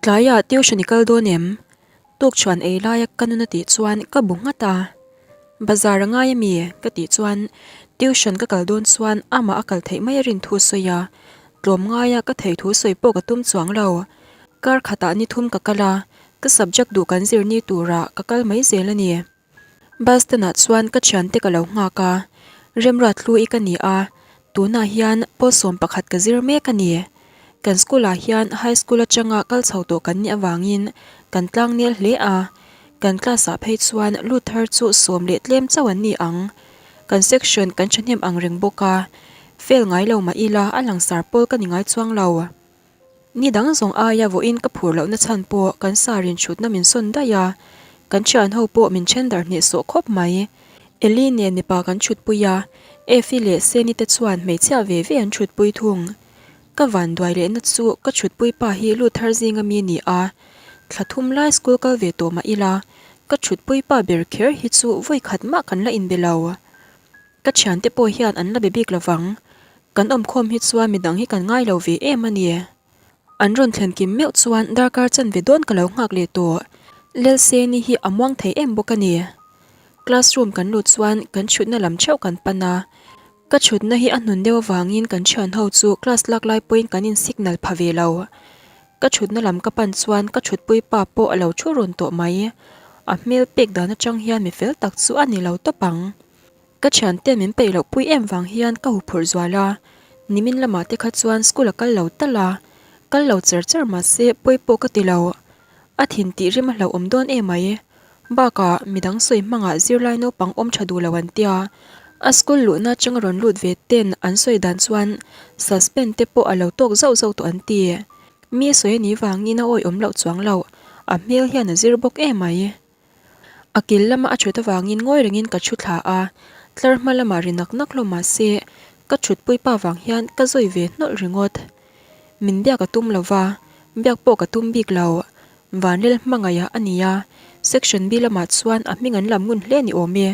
Tlaiah tuition i kal dawn em? Tukchhuan ei laia ka nun a tih chuan ka bu nghat a. Bazar a ngai ami? ka tih chuan tuition ka kal dawn chuan amah a kal theih mai a rin thu sawi a, tlawm ngaia ka thei thu sawi pawh ka tum chuang lo. Kar khatah ni thum ka kal a, ka subject duh kan zir ni turah ka kal mai zel a ni. Bus stand ah chuan ka thiante ka lo nghak a, Remruat Hlui ka ni a, tunah hian pawlsawm pakhat ka zir mek a ni. Kan school ah hian high school atanga kal chho tawh kan nih avangin kan tlang nel hle a, kan class ah phei chuan lut thar chu sawm leh tlem chauh an ni ang. Kan section kan thahnem ang reng bawk a, fail ngai lo mah ila a langsar pawl ka ni ngai chuang lo. Ni dang zawng aia vawiin ka phur lohna chhan pawh kan sar in chhutna min sawn daih a, kan thian ho pawh min then dar hnehsawh khawp mai. Eli nen mipa kan chhutpui a, Efi leh Seni te chuan hmeichhia ve ve an chhutpui thung. Ka van duai lehna chu ka chhutpui pa hi lut thar zinga mi ni a, thla thum lai school kal ve tawh mah ila, ka chhutpui pa ber kher hi chu vawi khat mah kan la inbe lo. Ka thiante pawh hian an la be bik lovang. Kan awmkhawm hi chuan midang hi kan ngai lo ve em a ni. An rawn thlen kim meuh chuan darkar chanve dawn ka lo nghak leh tawh. Lelseni hi a muang thei em bawk a ni. Classroom kan lut chuan kan chhutna lam theuh kan pan a. Ka chhutna hi a hnun deuh avangin kan thian ho chu class lak lai pawhin kan in signal pha ve lo. Ka chhutna lam ka pan chuan ka chhutpui pa pawh a lo thu run tawh mai. A hmel pek dan atang hian mi fel tak chu a ni lo tawp ang. Ka thiante min peih loh pui em vang hian ka huphurh zual a, nimin lamah te kha chuan school a kal lo tal a, kal lo cher cher mahse pawi pawh ka ti lo. A thin tih rim a hlauhawm dawn em mai. Bakah midang sawi hmangah zirlai naupang awm tha duh lo an tia, a school luhna atanga rawn lut ve ten an sawi dan chuan suspend te pawh a lo tawk zauh zauh tawh an ti. Mi sawi a nih vangin a awihawm loh chuang loh, a hmel hian a zir bawk em mai. A kil lama a thut avangin ngawi rengin ka thu thla a, tlar hma lamah ri nak nak hlawm mahse ka thutpui pa vang hian ka zawi ve hnawlh ringawt. Min biak a tum lova, biak pawh ka tum bik lo. Vanlel hmangaih a nia, section B lamah chuan a hming an lam ngun hle ni awm e.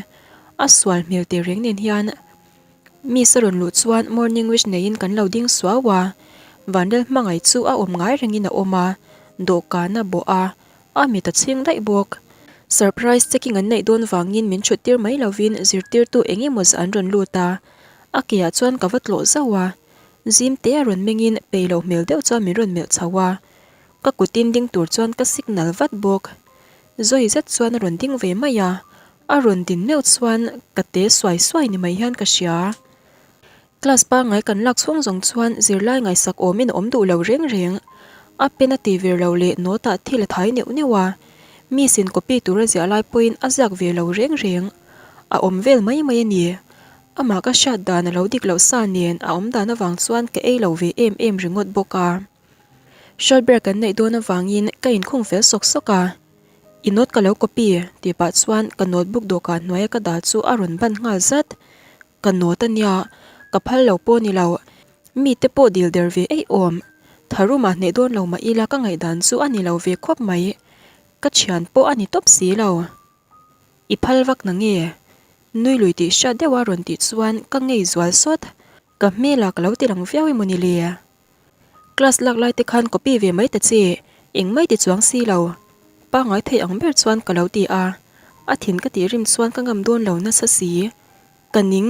A sual hmel teh reng nen hian Miss a rawn luh chuan morning wish neiin kan lo ding suau a, Vanlel hmangaih chu a awm ngai rengin a awm a, dawhkan a bawh a, A mit a chhing daih bawk. Surprise checking an neih dawn vangin min thut tir mai lovin zirtirtu eng emaw zah an rawn lut a, a keah chuan ka va tlawh zauh a. Zim te a rawn mengin pei loh hmel deuh chuan min rawn melh chho a. Ka kutin ding tur chuan ka signal vat bawk. Zawi zet chuan a rawn ding ve mai a, a rawn din meuh chuan ka te suai suai ni mai hian ka hria. Class pangngai kan lak chhung zawng chuan zirlai ngaihsak awmin a awm duh lo reng reng. A pen a ti vir lo leh note ah thil a thai neuh neuh a. Miss in copy tur a ziah lai pawhin a ziak ve lo reng reng. A awm vel mai mai a ni. Amah ka hriat dan a lo dik loh sa nen a awm dan avang chuan ka ei lo ve em em ringawt bawk a. Short break kan neih dawn avangin ka inkhung fel sawk sawk a. I note ka lo copy tih pah chuan ka notebook dawhkan hnuaia ka dah chu a rawn ban nghal zat. Ka nawt a nia, ka phal lo pawh ni lo. Mite pawh dil der ve eih awm. Tharumah hneh dawn lo mah ila ka ngaihdan chu a ni lo ve khawp mai. Ka thian pawh a ni tawp si lo. I phal vak na nge? Nui lui tih hriat deuha rawn tih chuan ka ngei zual sawt. Ka hmelah ka lo ti lang viau emaw ni le? Class lak lai te khan copy ve mai ta che, eng mai ti chuang si lo. Pangngai thei ang ber chuan ka lo ti a. A thin ka tih rim chuan ka ngam dawn lo nasa si. Ka ning,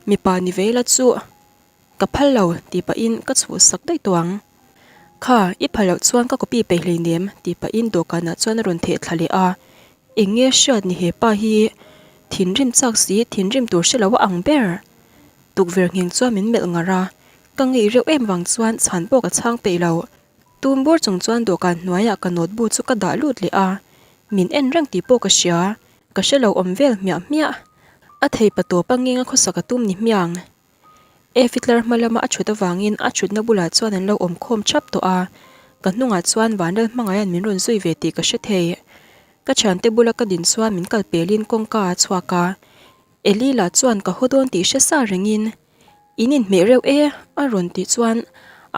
mipa ni ve la chu ka phal lo tih pahin ka chhuhsak daih tawh ang. Kha, i phal loh chuan ka copy peih hleinem tih pahin dawhkanah chuan a rawn theh thla leh a. Eng nge hriat ni he pa hi thinrim chak si thinrim tur hre lo a ang ber. Tukverh ngheng chuan min melh ngar a, ka ngei reuh em vang chuan chhan pawh ka chhang peih lo. Tum bur chung chuan dawhkan hnuaiah ka notebook chu ka dah lut leh a, min en reng tih pawh ka hria. Ka hre lo awm vel hmiah hmiah. A thei pa tawp a ngenga khawsak a tum ni hmiang. Efi tlar hma lama a thut avangin a thutna bulah chuan an lo awm khawm thap tawh a, ka hnungah chuan Vanlal hmangaihan min rawn zui ve tih ka hre thei. Ka thiante bula ka din chuan min kal pelin kawngka a chhuak a, Eli lah chuan ka haw dawn tih hre sa rengin In inhmeh reuh e a rawn tih chuan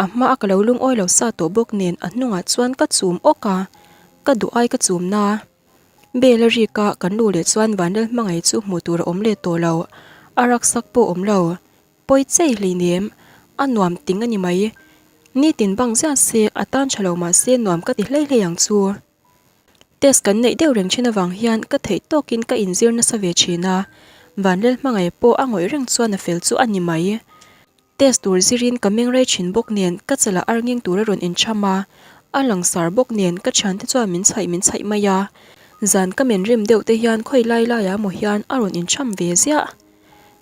a hma a ka lo lungawi lo sa tawh bawk nen a hnungah chuan ka chum awk a, ka duh ai ka chum na. Bel a rik a, kan lu leh chuan Vanlal hmangaih chu hmuh tur a awm leh tawh lo, a raksak pawh awm lo. Pawi chei hleinem, a nuam ting a ni mai. Nitin bang ziah se a tan tha lo mahse nuam ka ti hlei hlei ang chu. Test kan neih deuh reng thin avang hian ka theih tawkin ka inzir nasa ve thin a, Vanlel hmangaih pawh a ngawih reng chuan a fel chu a ni mai. Test tur zirin ka meng rei thin bawk nen ka chalah ar ngeng tur a rawn incham a, a langsar bawk nen ka thiante chuan min chhaih min chhaih mai a. Zan ka men rim deuh te hian khawi lai laiah maw hian a rawn incham ve ziah.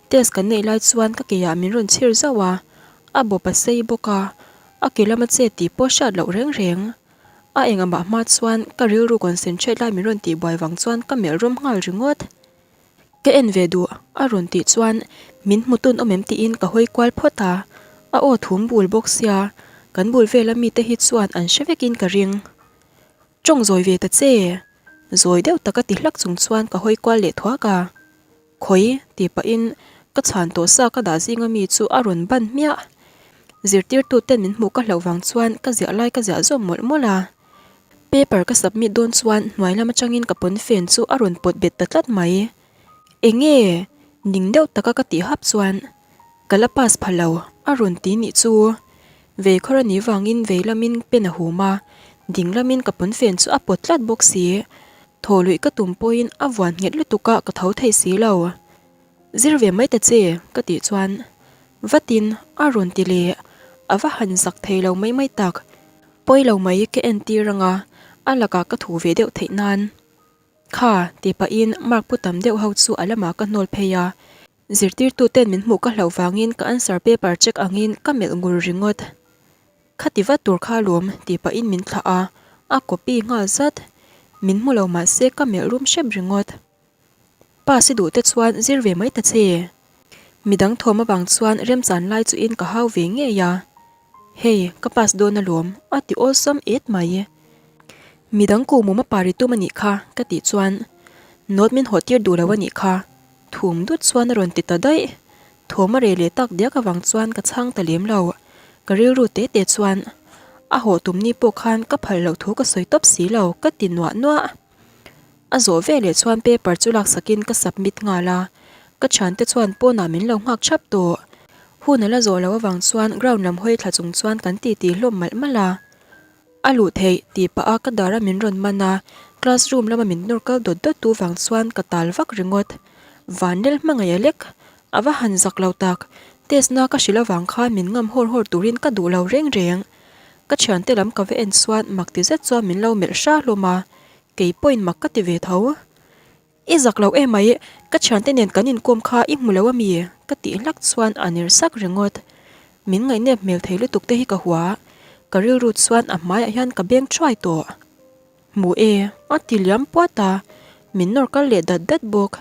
Test kan neih lai chuan ka keiah min rawn chhir zauh a, a bawp a sei bawk a, a ke lama che tih pawh hriat loh reng reng. A engah mah hma chuan ka rilru concentrate lai min rawn tihbuai vang chuan ka melh rawm nghal ringawt. Ka en ve duh, a rawn tih chuan min hmu tun awm em tiin ka hawi kual phawt a, a aw thum bul bawk sia, kan bul vela mite hi chuan an hre vekin ka ring. Tawng zawi ve ta che! Zawi deuh taka ti hlak chung chuan ka hawi kual leh thuak a. Khawi? tih pahin ka chhan tawh sa ka dah zinga mi chu a rawn ban hmiah. Zirtirtuten min hmuh ka hlauh vang chuan ka ziah lai ka ziah zawm mawlh mawlh a. Paper ka submit dawn chuan hnuai lam atangin ka pawnfen chu a rawn pawt bet ta tlat mai. Enge? Ning deuh taka ka tih hap chuan ka la pass pha lo a rawn ti nih chu. Vei khawr a nih vangin vei lamin pen a hum a, ding lamin ka pawnfen chu a pawt tlat bawk si. Thaw luih ka tum pawhin a vuan nghet lutuk a ka tho thei si lo. Zir ve mai ta che ka tih chuan vatin a rawn ti leh a va han zak thei lo mai mai tak. Pawi lo mai ka entir anga a lakah ka thu ve deuh theih nan. Kha tih pahin mark pu tam deuh ho chu a lamah ka hnawl phei a. Zirtirtuten min hmuh ka hlauh vangin ka answer paper check angin ka melh ngur ringawt. Khati vat tur kha lawm tih pahin min thlah a, a copy nghal zat. Min hmu lo mahse ka melh rum hrep ringawt. Pass i duh te chuan zir ve mai ta che. Midang thawm avang chuan remchan lai chu in ka hau ve ngei a. Hei, ka pass dawn alawm, a ti awlsam et mai. Midang kuhmum a pari tum a nih kha, ka tih chuan note min hawh tir duh lo a nih kha. Thum dut chuan a rawn ti ta daih. Thawm a reh leh tak diak avang chuan ka chhang ta lem lo. Ka rilru te te chuan a hawh tum ni pawh khan ka phal loh thu ka sawi tawp si lo, ka ti nuah nuah. A zawh ve leh chuan paper chu laksakin ka submit nghal a, ka thiante chuan pawnah min lo nghak thap tawh. Hun a la zawh loh avang chuan ground lam hawi thla chung chuan kan titi hlawm malh malh a. A luh theih tih pah a ka dar a min rawn man a, classroom lama min nawr kal dawt dawt tu vang chuan ka tal vak ringawt. Vanlel hmangaih a lek, a va han zak lo tak, test na ka hrilh avang khan min ngam hawr hawr turin ka duh lo reng reng. Ka thiante lam ka va en chuan mak ti zet chuan min lo melh hra hlawm a, Kei pawhin mak ka ti ve tho. I zak lo em mai, ka thiante nen kan inkawm kha i hmu lo a mi? Ka tih hlak chuan a ner sak ringawt. Min ngaihnep hmel thei lutuk te hi ka hua. Ka rilru chuan a hmaiah hian ka beng thuai tawh. Hmu e, a ti liam puat a, min nawr kal leh dat dat bawk.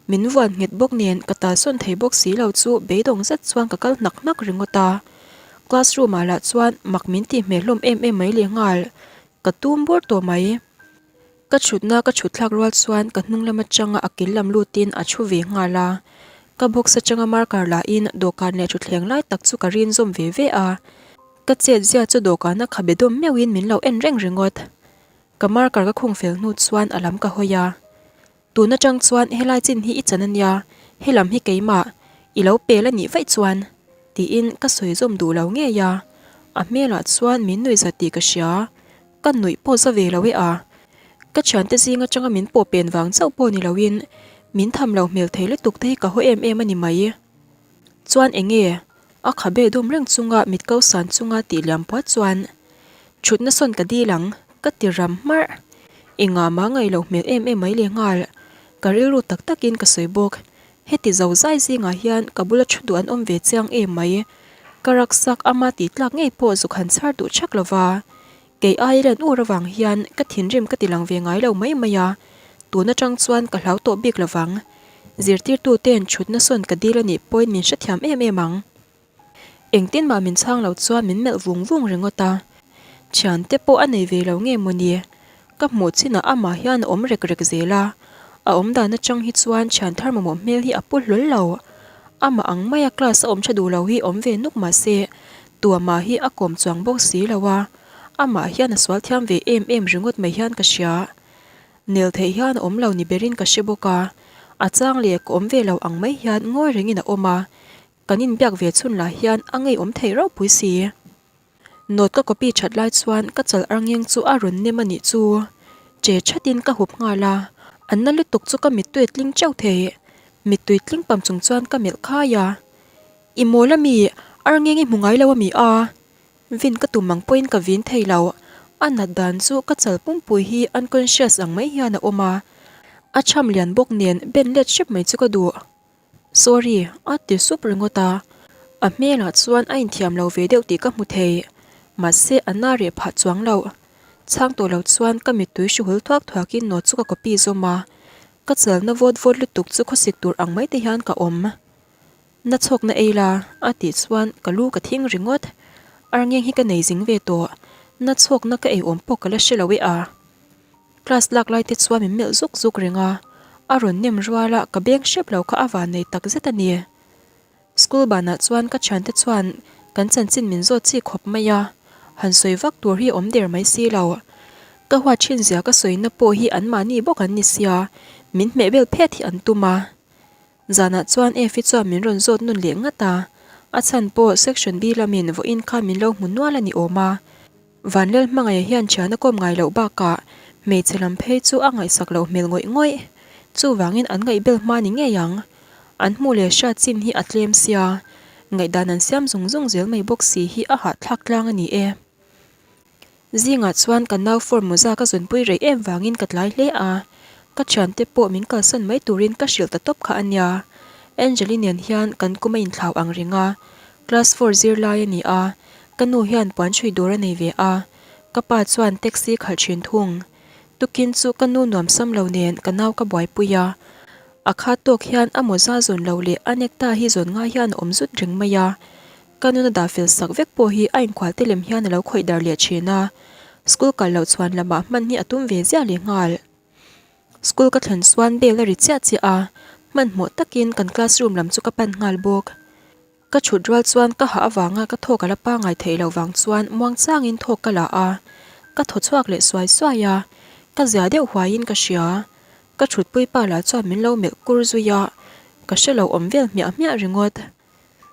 Min vuan nghet bawk nen ka talsawn thei bawk si lo chu beidawng zet chuan ka kal hnak hnak ringawt a. Classroom ah lah chuan mak min tih hmel hlawm em em mai lehnghal. Ka tum bur tawh mai. Ka chhutna ka chhut thlak rual chuan ka hnung lam atanga a kil lam lutin a thu ve nghal a. Ka box atanga marker lahin dawhkan leh thutthleng lai tak chu ka rin zawm ve ve a. Ka chet zia chu dawhkana khabe dawm meuhin min lo en reng ringawt. Ka marker ka khung fel hnu chuan a lam ka hawi a. Tun atang chuan helai chin hi i chan a nia, helam hi keimah, i lo pel a nih vaih chuan, tiin ka sawi zawm duh lo ngei a. A hmelah chuan min nuih zat tih ka hria, ka nuih pawh za ve lo e a. Ka thiante zing atanga min pawh pen vang chauh pawh ni loin min tham lo hmel thei lutuk te hi ka haw em em a ni mai. Chuan enge? A khabe dawm reng chunga mit ko san chunga tih liam puat chuan Thutna sawn ka dil ang, ka ti ram hmarh. Engah mah ngaih loh hmel em em mai leh nghal. Ka rilru tak takin ka sawi bawk. Heti zo zai zingah hian ka bula thu duh an awm ve chiang em mai. Ka raksak ama tih tlak ngei pawh zuk han chhar duh chak lova. Kei ai len ur avang hian ka thinrim ka ti lang ve ngai lo mai mai a, tun atang chuan ka hlau tawh bik lovang. Zirtirtuten thutna sawn ka dil a nih pawhin min hrethiam em em ang. Engtin mah min chhang lo chuan min melh vung vung ringawt a, thiante pawh a nei ve lo nge mawni? Ka hmuh chinah amah hian a awm rek rek zel a, a awm dan atang hi chuan thian thar mamawh hmel hi a pu hlawl lo. Amah ang maia class a awm tha duh lo hi awm ve nuk mahse Tuamah hi a kawm chuang bawk si lo a, amah hian a sual thiam ve em em ringawt mai hian ka hria. Nel theih hian a awm lo ni berin ka hre bawk a, a chang leh ka awm ve lo ang mai hian ngawi rengin a awm a, kan inbiak ve chhun lah hian a ngeiawm thei ropui si. Note ka copy that lai chuan ka chal arngeng chu a rawn nem a nih chu. Che thatin ka hup nghal a, a na lutuk chu ka mittui a tling teuh thei. Mittui tling pam chung chuan ka melh khai a. I mawl a mi, arngeng i hmu ngai lo a mi a? Vin ka tum ang pawhin ka vin thei lo. A nat dan chu ka chal pumpui hi unconscious ang mai hian a awm a. A cham lian bawk nen ben let hrep mai chu ka duh. Sorry, a ti sup ringawt a. A hmelah chuan a inthiam lo ve deuh tih ka hmu thei. Mahse a na reh phah chuang lo. Chhang tawh lo chuan ka mittui hruhul thuak thuakin note chu ka copy zawm a. Ka chalna vawt vawt lutuk chu khawsik tur ang mai te hian ka awm. Na chhawkna ei la, a tih chuan ka lu ka thing ringawt. Arngeng hi ka nei zing ve tawh. Na chhawkna ka ei awm pawh ka la hre lo e a. Class lak lai te chuan min melh zuk zuk reng a, a rawn nem rual a, ka beng hrep lo kha a van nei tak zet a ni. School banah chuan ka thiante chuan kan chanchin min zawt chi khawp mai a, han sawi vak tur hi awm der mai si lo. Ka huat thin zia ka sawina pawh hi anmahni bawk an ni sia, min hmeh bel phet hi an tum a. Zanah chuan Efi chuan min rawn zawt nun leh ngat a, a chhan pawh Section B lamin vawiin khan min lo hmu nual a ni awm a. Vanlel hmangaih hian thian a kawm ngai loh bakah hmeichhe lam phei chu a ngaihsak loh hmel ngawih ngawih. Chuvangin an ngaihbel hma ni ngei ang. An hmuh leh hriat chin hi a tlem sia, ngaihdan an siam zung zung zel mai bawk si hi a hahthlak tlang a ni e. Zingah chuan ka nau form mawza ka zawnpui rei em vangin ka tlai hle a, ka thiante pawh min kalsan mai turin ka hrilh ta tawp kha a nia. Angeli nen hian kan kum a inthlau ang reng a, class four zirlai a ni a, ka nu hian puan chhui dawr a nei ve a, ka pa chuan taxi khalh thin thung. Tukin chu ka nu nuamsam lo nen ka nau ka buaipui a, a khat tawk hian a mawza zawn lo leh a necktie hi zawn ngai hian a awm zut reng mai a, Ka nuna dah fel sak vek pawh hi a inkhual te lem hian a lo khawih dar leh thin a, school kal loh chhuan lamah hman hi a tum ve ziah leh nghal. School ka thlen chuan bell a ri chiah chiah a, hmanhmawh takin kan classroom lam chu ka pan nghal bawk. Ka chhut rual chuan ka hah avanga ka thawk a la pangai theih loh vang chuan muangchangin thawk ka la a, ka thaw chhuak leh suai suai a, ka zia deuh huaiin ka hria. Ka chhutpui pa lah chuan min lo melh kur zui a, ka hre lo awm vel hmiah hmiah ringawt.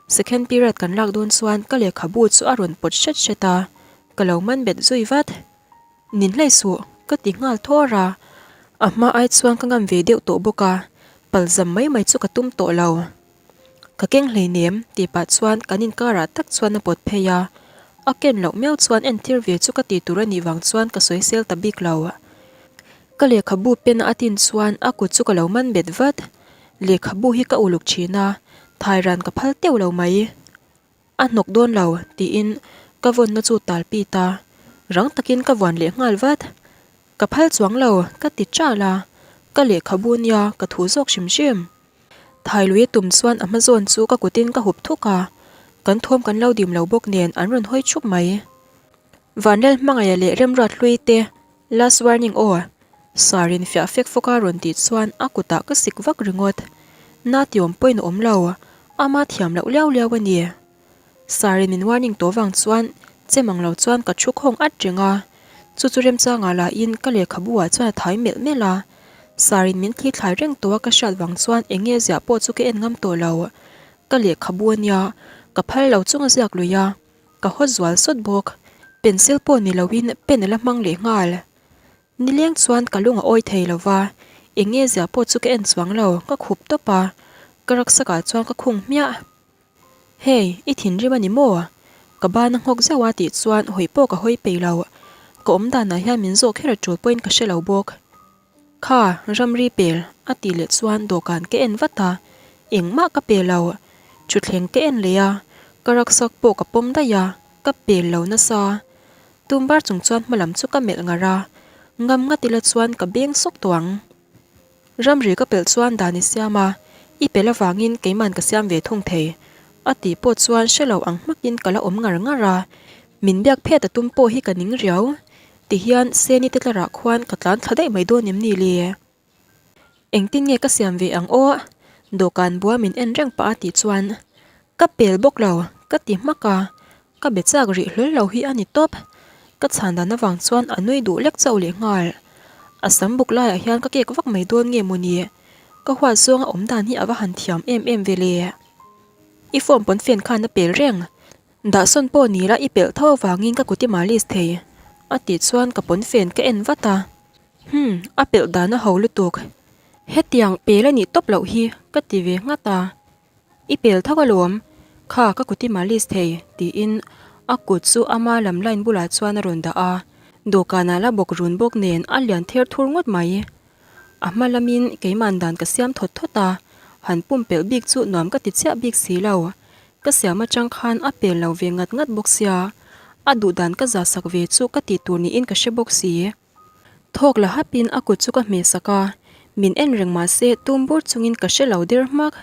Second period kan lak dawn chuan ka lehkhabu chu a rawn pawt hret hret a, ka lo man bet zui vat. Nin hlei suh, ka ti nghal thawr a, a hma ai chuan ka ngam ve deuh tawh bawk a, palzam mai mai chu ka tum tawh lo. Ka keng hleinem tih pah chuan kan inkarah tak chuan a pawt phei a, a ken loh miau chuan entir ve chu ka ti tur a nih vang chuan ka sawi sel ta bik lo. Ka lehkhabu pen a tin chuan a kut chu ka lo man bet vat. Lehkhabu hi ka uluk thin a, thairan ka phal teuh lo mai. A hnawk dawn lo, tiin ka vawnna chu tal pit a, rang takin ka vuan leh nghal vat. Ka phal chuang lo, ka ti ṭal a, ka lehkhabu nia ka thu zawk hrim hrim. Thailui a tum chuan a hma zawn chu ka kutin ka hup thuk a, kan thawm kan lo dim lo bawk nen an rawn hawi thup mai. Vanlal hmangaih leh Remruat hlui te Last warning aw! Sarin fiah fek fawk a rawn tih chuan a kutah ka sik vak ringawt. Na tiawm pawhin a awm lo, ama thiam loh liau liau a ni. Sarin min warning tawh vang chuan che mang lo chuan ka thu khawng at reng a. Chu chu remchangah lahin ka lehkhabu ah chuan a thai melh melh a. Sarin min thli thlai reng tawh a ka hriat vang chuan eng nge ziah pawh chu ka en ngam tawh lo. Ka lehkhabu a nia, ka phal lo chung a ziak lui a. Ka haw zual sawt bawk. Pencil pawh ni loin pen a la hmang leh nghal. Nileng chuan ka lung a awi thei lo va, eng nge zia pawh chu ka en chuang lo, ka khup tawp a, ka rucksack ah chuan ka khung hmiah. Hey, i thinrim a ni maw? Ka ban a nghawk zauh a tih chuan hawi pawh ka hawi peih lo. Ka awm danah hian min zawh kher a tul pawhin ka hre lo bawk. Kha, ramri pel, a tih leh chuan dawhkan ka en vat a, engmah ka pe lo. Thutthleng ka en leh a, ka rucksack pawh ka pawm daih a, ka pel lo nasa. Tumbar chung chuan hmalam chu ka melh ngar a, ngam ngat ila chuan ka beng sawk tawh ang. Ramri ka pelh chuan dan i siam a, i pel avangin keiman ka siam ve thung thei, a tih pawh chuan hre lo ang hmakin ka la awm ngar ngar a, min biak phet a tum pawh hi ka ning riau. Tihian Seni te tlarah khuan ka tlan thla daih mai dawn em ni le? Engtin nge ka siam ve ang aw? Dawhkan bua min en reng pah a tih chuan ka pel bawk lo ka ti hmak a, ka be chak rih hlawl lo hi a ni tawp. Ka chhan dan avang chuan a nui duh lek chauh leh nghal. A sam buk laiah hian ka kek vak mai dawn nge mawni? Ka huat zawnga awm dan hi a va han thiam em em ve le. I form pawn fen khan a pel reng. Dahsawn pawh ni la i pelh tho avangin ka kut i malis thei, a tih chuan ka pawnfen ka en vat a. Hum, a pelh dan a ho lutuk. Hetiang pel a nih tawp loh hi ka ti ve nghat a. I pel tho alawm, kha ka kut i malis thei, tiin a kut chu ama lam line bulah chuan a rawn dah a. Dawhkanah la bawk run bawk nen a lian ther thur ngawt mai. A hma lamin keiman dan ka siam thawt thawt a, han pumpelh bik chu nuam ka ti chiah bik si lo. Ka siam atang khan a pel lo ve ngat ngat bawk sia, a duh dan ka za sak ve chu ka tih tur niin ka hre bawk si. Thawk la hapin a kut chu ka hmeh sak a, min en reng mah se tum bur chungin ka hre lo der hmak.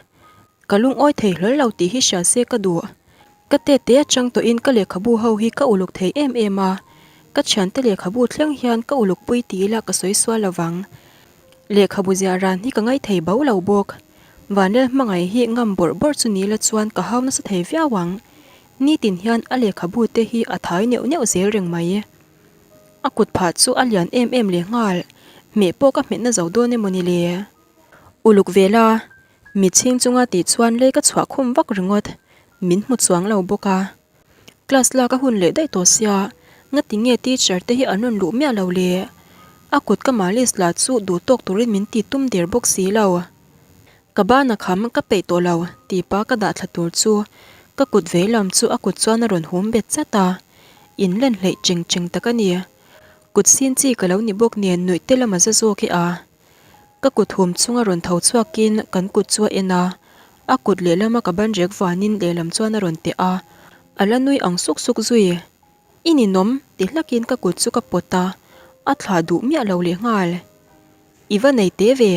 Ka lungawi thei hlawl lo tih hi hria se ka duh. Ka tete atang tawhin ka lehkhabu ho hi ka uluk thei em em a, ka thiante lehkhabu thleng hian ka uluk pui ti ila ka sawi sual lo vang. Lehkhabu ziah ran hi ka ngaithei bo lo bawk. Vanlel hmangaih hi ngam bawrh bawrh chu ni la chuan ka hau nasa thei viau ang. Nitin hian a lehkhabu te hi a thai neuh neuh zel reng mai. A kut phah chu a lian em em leh nghal, hmeh pawh ka hmetna zo dawn emaw ni le? Uluk ve la, mitchhing chunga tih chuan lei ka chhuah khum vak ringawt, min hmu chuang lo bawk a. Class lak a hun leh daih tawh sia, ngati nge teacher te hi an rawn luh miah lo le? A kut ka malis lah chu duh tawk turin min ti tum der bawk si lo. Ka ban a kham ka peih tawh lo tih pa ka dah thla tur chu ka kut vei lam chu a kut chuan a rawn hum bet chat a, in len hleih cheng cheng tak a ni. Kut sin chi ka lo ni bawk nen nuih te lama za zawk hi a. Ka kut hum chunga rawn tho chhuakin kan kut chu a en a, a kut lehlama ka ban rek vanin lehlam chuan a rawn teh a, a la nui ang suk suk zui. I ninawm ti hlakin ka kut chu ka pawt a, a thlah duh miah lo lehnghal. I va nei te ve?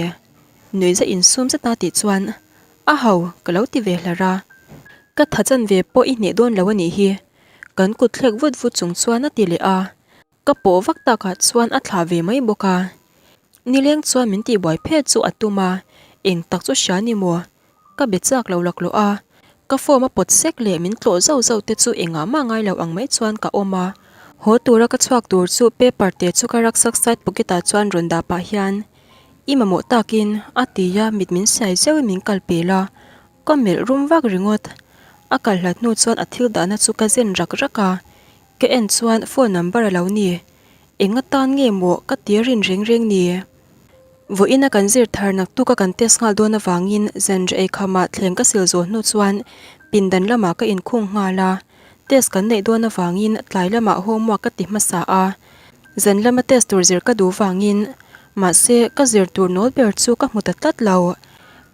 Nuihza insum zet a tih chuan, A ho, ka lo ti ve hlar a. Ka tha chan ve pawh i hneh dawn lo a nih hi. Kan kut thlek vut vut chung chuan a ti leh a. Ka pawh vak takah chuan a thlah ve mai bawk a. Nileng chuan min tihbuai phet chu a tum a, eng tak chu hria ni maw? Ka be chak lo laklawh a, ka form a pawt sek leh min tlawh zauh zauh te chu engah mah ngai lo ang mai chuan ka awm a. Haw tura ka chhuak tur chu paper te chu ka rucksack side pocket ah chuan rawn dah pah hian I mamawh takin a ti a, mit min siai zeuhin min kal pel a, ka melh rum vak ringawt. A kal hlat hnu chuan a thil dahna chu ka zen rak rak a, ka en chuan phone number a lo ni. Eng atan nge maw ka ti rin reng reng ni? Vawiin a kan zir thar naktuk a kan test nghal dawn avangin zanriah eikhamah thleng ka sil zawh hnu chuan pindan lamah ka inkhung nghal a, test kan neih dawn avangin tlai lamah homework ka ti hmasa a, zan lama test tur zir ka duh vangin mahse ka zir tur nawl ber chu ka hmu ta tlat lo.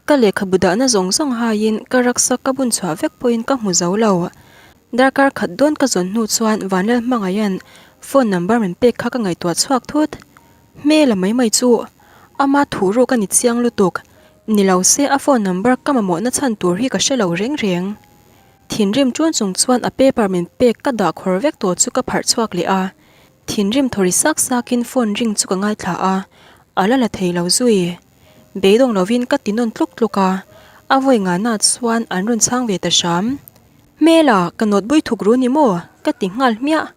Ka lehkhabu dahna zawng zawng haiin ka rucksack ka bun chhuah vek pawhin ka hmu zo lo. Darkar khat dawn ka zawn hnu chuan Vanlal Hmangaiha'n phone number min pek kha ka ngaihtuah chhuak thut. Hmel a mai mai chu ama thuh ruk a ni chiang lutuk. Ni lo se a phone number ka mamawhna chhan tur hi ka hre lo reng reng. Thinrim ṭun chung chuan a paper min pek ka dah khawr vek tawh chu ka pharh chhuak leh a. Thinrim thawri sak sakin phone ring chu ka ngaithla a, a la la thei lo zui. Beidawng lovin ka ti nawn tluk tluk a, a vawi ngahna chuan an rawn chhang ve ta hram. Hmela, ka nawt bui thuk ru ni maw? ka ti nghal hmiah.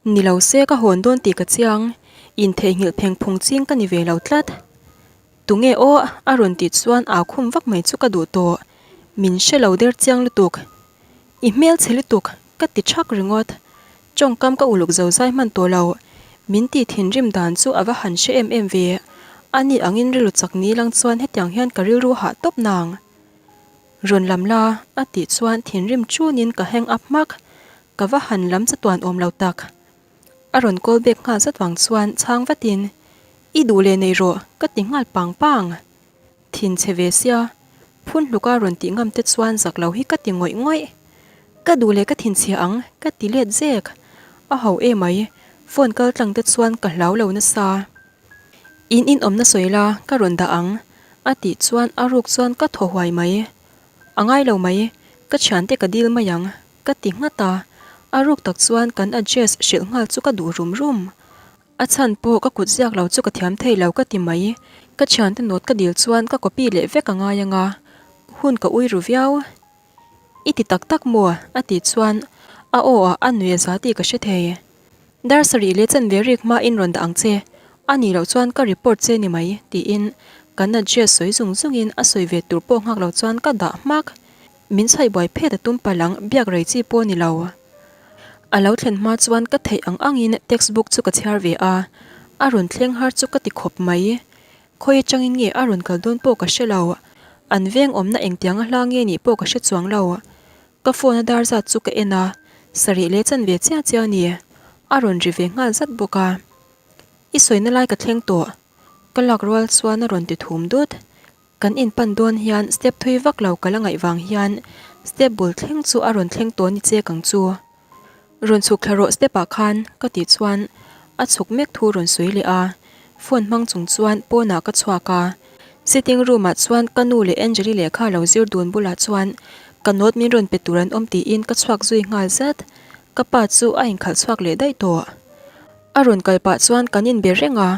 Ni lo se ka hawn dawn tih ka chiang, intheihnghilh pheng phung ching ka ni ve lo tlat. Tunge aw a rawn tih chuan au khum vak mai chu ka duh tawh. Min hre lo der chiang lutuk. I hmel chhe lutuk, ka ti thak ringawt. Tawngkam ka uluk zo zai hman tawh lo. Min tih thinrim dan chu a va han hre em em ve. Ani angin rilru chak ni lang chuan hetiang hian ka rilru hah tawp nang. Rawn lam la, a tih chuan thinrim chunin ka hang up hmak. Ka va han lam chatuan awm lo tak. A rawn call back nghal zat vang chuan chhang vatin, I duh leh nei rawh, ka ti nghal pang pang. Thin chhe ve sia, phun hluka rawn tih ngam te chuan zak lo hi ka ti ngawih ngawih. Ka duh leh ka thin chhia ang, ka ti let zek. A ho emai, phone kal tlang te chuan ka hlau lo nasa. In inawmna sawi la, ka rawn dah ang, a tih chuan a ruk chuan ka thaw huai mai. A ngai lo mai, ka thiante ka dil mai ang, ka ti nghat a. A ruk tak chuan kan address hrilh nghal chu ka duh rum rum. A chhan pawh ka kut ziak lo chu ka thiam thei lo ka ti mai. Ka thiante note ka dil chuan ka copy leh vek a ngai ang a, hun ka ui ru viau. I ti tak tak maw? a tih chuan a aw ah a nui a za tih ka hre thei. Dar sarih leh chanve rik hma in rawn dah ang che, a nih loh chuan ka report che ni mai tiin kan address sawi zung zungin a sawi ve tur pawh nghak lo chuan ka dah hmak. Min chhaih buai phet a tum palh ang biak rei chi pawh ni lo. A lo thlen hma chuan ka theih ang angin textbook chu ka chhiar ve a, a rawn thleng har chu ka ti khawp mai. Khawi atangin nge a rawn kal dawn pawh ka hre lo. An veng awmna engtianga hla nge nih pawh ka hre chuang lo. Ka phone a dar zat chu ka en a, sarih leh chan ve chiah chiah a ni. A rawn ri ve nghal zat bawk a. I sawina lai ka thleng tawh. Ka lak rual chuan a rawn ti thum dut. Kan inpan dawn hian step thui vak lo ka la ngaih vang hian step bul thleng chu a rawn thleng tawh ni chek ang chu. Rawn chhuk thla rawh step ah khan ka tih chuan a chhuk mek thu rawn sawi leh a, phone hmang chung chuan pawnah ka chhuak a. Sitting room ah chuan ka nu leh Angeli lehkha lo zir dun bulah chuan ka note min rawn pe tur an awm tiin ka chhuak zui nghal zat. Ka pa chu a inkhalh chhuak leh daih tawh. A rawn kal pah chuan kan inbe reng a,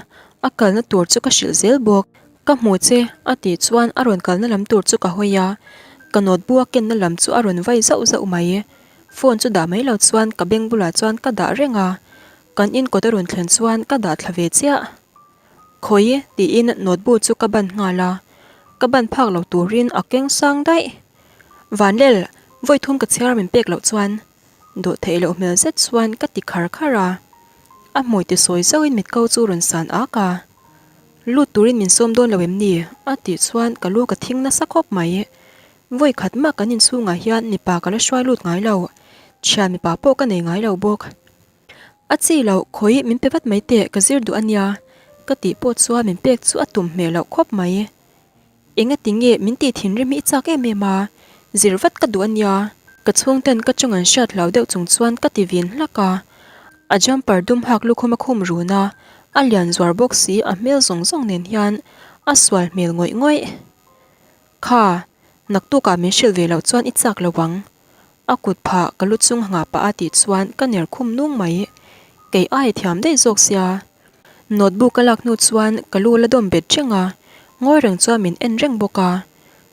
a kalna tur chu ka hrilh zel bawk. Ka hmu che, a tih chuan a rawn kalna lam tur chu ka hawi a, ka note bu a kenna lam chu a rawn vai zauh zauh mai. Phone chu dah mai lo chuan ka beng bulah chuan ka dah reng a, kan in kawt a rawn thlen chuan ka dah thla ve chiah. Khawi? tiin note bu chu ka ban nghal a, ka ban phak lo turin a keng sang daih. Vanlel, vawi thum ka chhiar min pek loh chuan dawh theih loh hmel zet chuan ka ti khar khar a, a hmui ti sawi zauhin mitko chu rawn san ak a. Lut turin min sawm dawn lo em ni? a tih chuan ka lu ka thing nasa khawp mai. Vawi khat mah kan inchhungah hian mipa ka la hruai lut ngai lo, thian mipa pawh ka nei ngai lo bawk. A chi loh, khawi min pe vat mai teh, ka zir duh a nia, ka tih pawh chuan min pek chu a tum hmel loh khawp mai. Engati nge min tih thinrim hi i chak em em a, zir vat ka duh a nia. Ka chhungten ka chung an hriat hlau deuh chung chuan ka ti vin hlak a, a jumper dum hak lukhum a khum run a, a lian zuar bawk si a hmel zawng zawng nen hian a sual hmel ngawih ngawih. Kha, naktukah min hrilh ve loh chuan i chak lo ang. A kut phah ka lu chung nghah pah a tih chuan ka ner khum nung mai. Kei ai thiam daih zawk sia. Notebook ka lak hnu chuan ka lu la dawm bet reng a, ngawi reng chuan min en reng bawk a.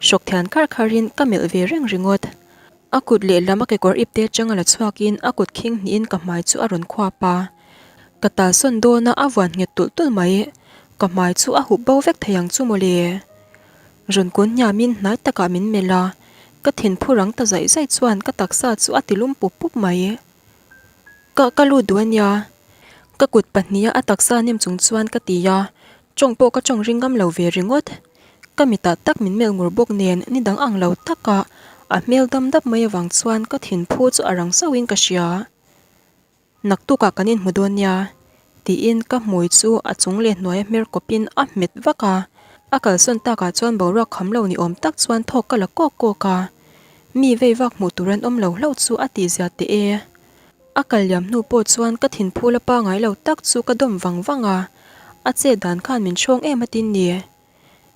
Hrawk thian khar kharin ka melh ve reng ringawt. A kut lehlam a kekawr ipte atanga la chhuakin a kut khing hnihin ka hmai chu a rawn khuap a. Ka talsawn dawn a a vuan nghet tulh tulh mai. Ka hmai chu a hup bo vek thei ang chu mawle. Rawn kun hniamin hnai takah min melh a, ka thinphu rang ta zaih zaih chuan ka taksa chu a tilum pup pup mai. Ka ka lut duh a nia. Ka kut pahniha a taksa nem chung chuan ka ti a, tawng pawh ka tawng ring ngam lo ve ringawt. Ka mitah tak min melh ngur bawk nen ni dang ang lo taka a hmel dam dap mai avang chuan ka thinphu chu a rang sauhin ka hria. Naktukah kan inhmu dawn nia, tiin ka hmui chu a chung leh hnuaia hmer kawpin a hmet vak a. A kalsawn takah chuan boruak kham lo ni awm tak chuan thawk ka la kawk kawk a. Mi vei vak hmuh tur an awm lo hlauh chu a tihzia teh e. A kal liam hnu pawh chuan ka thinphu la pangai lo tak chu ka dawm vang vang a, a chet dan khan min hrawng em a tin ni.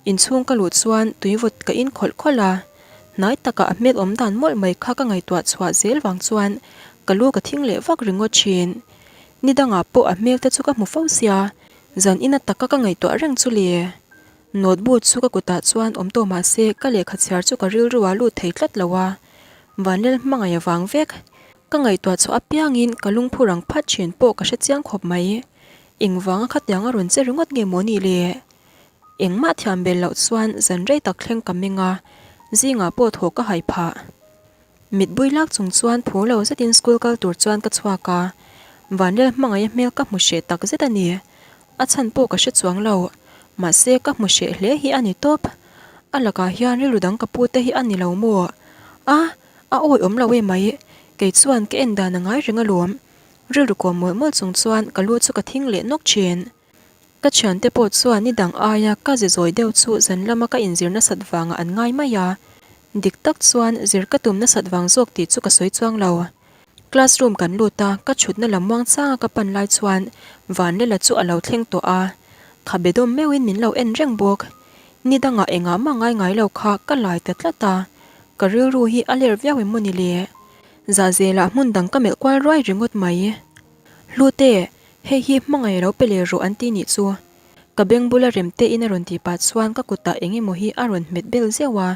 Inchhung ka luh chuan tui vawt ka in khawlh khawlh a, hnai takah a hmel awm dan mawlh mai kha ka ngaihtuah chhuah zel vang chuan ka lu ka thing leh vak ringawt thin. Ni dangah pawh a hmel te chu ka hmu fo sia, zan ina taka ka ngaihtuah reng chu le. Notebook chu ka kutah chuan awm tawh mah se ka lehkha chhiar chu ka rilru ah lut thei tlat lo a, Vanlel hmangaih avang vek. Ka ngaihtuah chhuah apiangin ka lungphu rang phat thin pawh ka hre chiang khawp mai. Engvanga khatiang a rawn che ringawt nge maw ni le? Engmah thiam bel loh chuan zan rei tak thleng ka meng a, zingah pawh thaw ka hai phah. Mit bui lak chung chuan phu lo zetin school kal tur chuan ka chhuak a, Vanlel hmangaih a hmel ka hmu hreh tak zet a ni. A chhan pawh ka hre chuang lo, mahse ka hmu hreh hle hi a ni tawp. A lakah hian rilru dang ka pu te hi a ni lo maw? A, a awi awm lo em mai, kei chuan ka en dan a ngai reng alawm. Rilru kawm mawlh mawlh chung chuan ka lu chu ka thing leh nawk thin. Ka thiante pawh chuan ni dang aia ka ze zawi deuh chu zan lama ka inzir nasat vangah an ngai mai a, dik tak chuan zir ka tum nasat vang zawk tih chu ka sawi chuang lo. Classroom kan lut a, ka chhutna lam muangchanga ka pan lai chuan Vanlela chu a lo thleng tawh a, khabe dawm meuhin min lo en reng bawk. Ni dangah engah mah ngai ngai lo kha ka lai ta tlat a, ka rilru hi a ler viau em maw ni le? Zahzelah hmun dang ka melh kual ruai ringawt mai. Hlute, Hei hi hmangaih a lo pe leh rawh an ti nih chu. Ka beng bula rem te in a rawn tih pah chuan ka kutah eng emaw hi a rawn hmet bel zeuh a.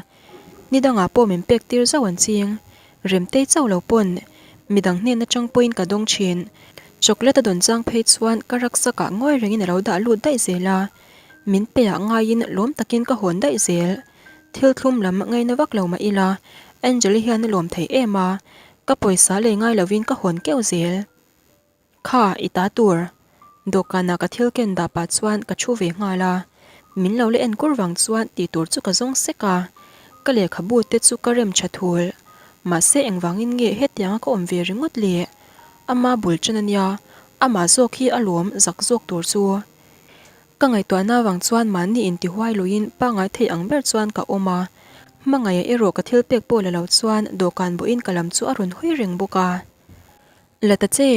Ni dangah pawh min pek tir zauh an ching. Remtei chauh lo pawn midang hnen atang pawhin ka dawng thin. Chocolate a dawn chang phei chuan ka rucksack ah ngawi rengin a lo dah lut daih zel a. Min pe ah ngaiin lawm takin ka hawn daih zel. Thil thlum lam ngaina vak lo mah ila Angel-i hian a lawm thei em a. Ka pawisa lei ngai lovin ka hawn keuh zel. Kha, i ta tur. Dawhkanah ka thil ken dah pah chuan ka thu ve nghal a, min lo la enkur vang chuan tih tur chu ka zawng sek a, ka lehkhabu te chu ka rem tha thul. Mahse engvangin nge hetianga ka awm ve ringawt le? Ama bul ṭan a nia, amah zawk hi a lawm zak zawk tur chu. Ka ngaihtuahna vang chuan mahni intihuai luiin pangngai thei ang ber chuan ka awm a, hmangaih erawh ka thil pek pawh la lo chuan dawhkan bawhin ka lam chu a rawn hawi reng bawk a. La ta che,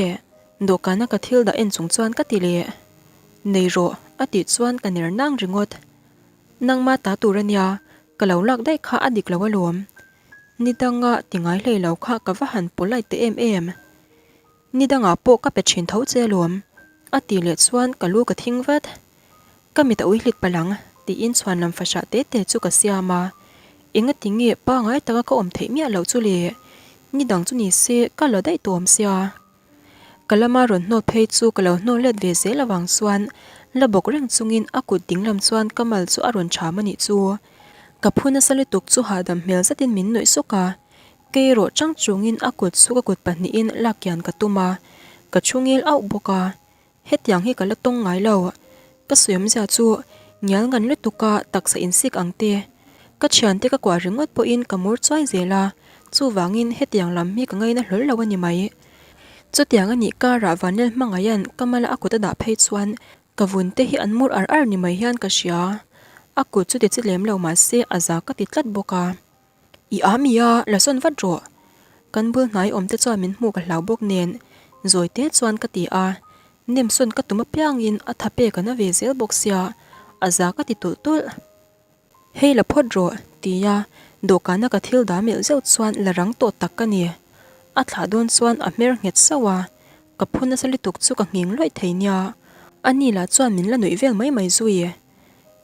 dawhkana ka thil dah en chung chuan ka ti leh. Nei rawh, a tih chuan ka ner nang ringawt. Nangma ta tur a nia, ka lo lak daih kha a dik lo alawm. Ni danga ti ngai hlei lo kha ka va han polite ta em em. Ni dangah pawh ka pe thin tho che alawm, a tih leh chuan ka lu ka thing vat. Ka mit a ui hlik palh ang, tiin chhuan lam fahrah te te chu ka siam a. Engati nge pangai taka ka awm theih miah loh chu le? Ni dang chu ni se ka la daih tawh awm sia. Ka lama rawn hnawl phei chu ka lo hnawl let ve zel avang chuan la bawk reng chungin a kut ding lam chuan ka mal chu a rawn ṭham a nih chu. Ka phu nasa lutuk chu hahdam hmel zetin min nuih suk a. Kei erawh chang chungin a kut chu ka kut pahnihin lak kian ka tum a, ka thu ngil auh bawk a. Hetiang hi ka la tawng ngai lo. Ka sawi awmzia chu ngial ngan lutuk a taksa insik ang te. Ka thiante ka kuah ringawt pawhin ka mur chuai zel a, chuvangin hetiang lam hi ka ngaina hlawl lo a ni mai. Chutiang a nih karah Vanlel hmangaihan ka mala a kut a dah phei chuan ka vun te hi an mur ar ar ni mai hian ka hria. A kut chu ti chi lem lo mahse a za ka ti tlat bawk a. I a mi a, la sawn vat rawh. Kan bul hnai awm te chuan min hmuh ka hlau bawk nen, zawi te chuan ka ti a. Nem sawn ka tum apiangin a tha pek a na ve zel bawk sia, a za ka ti tulh tulh. Hei la phawt rawh, ti a, dawhkana ka thil dah melh zeuh chuan la rang tawh tak ka ni. A thlah dawn chuan a hmer nghet sauh a, ka phu nasa lutuk chu ka nghing luaih thei nia. Ani lah chuan min la nuih vel mai mai zui.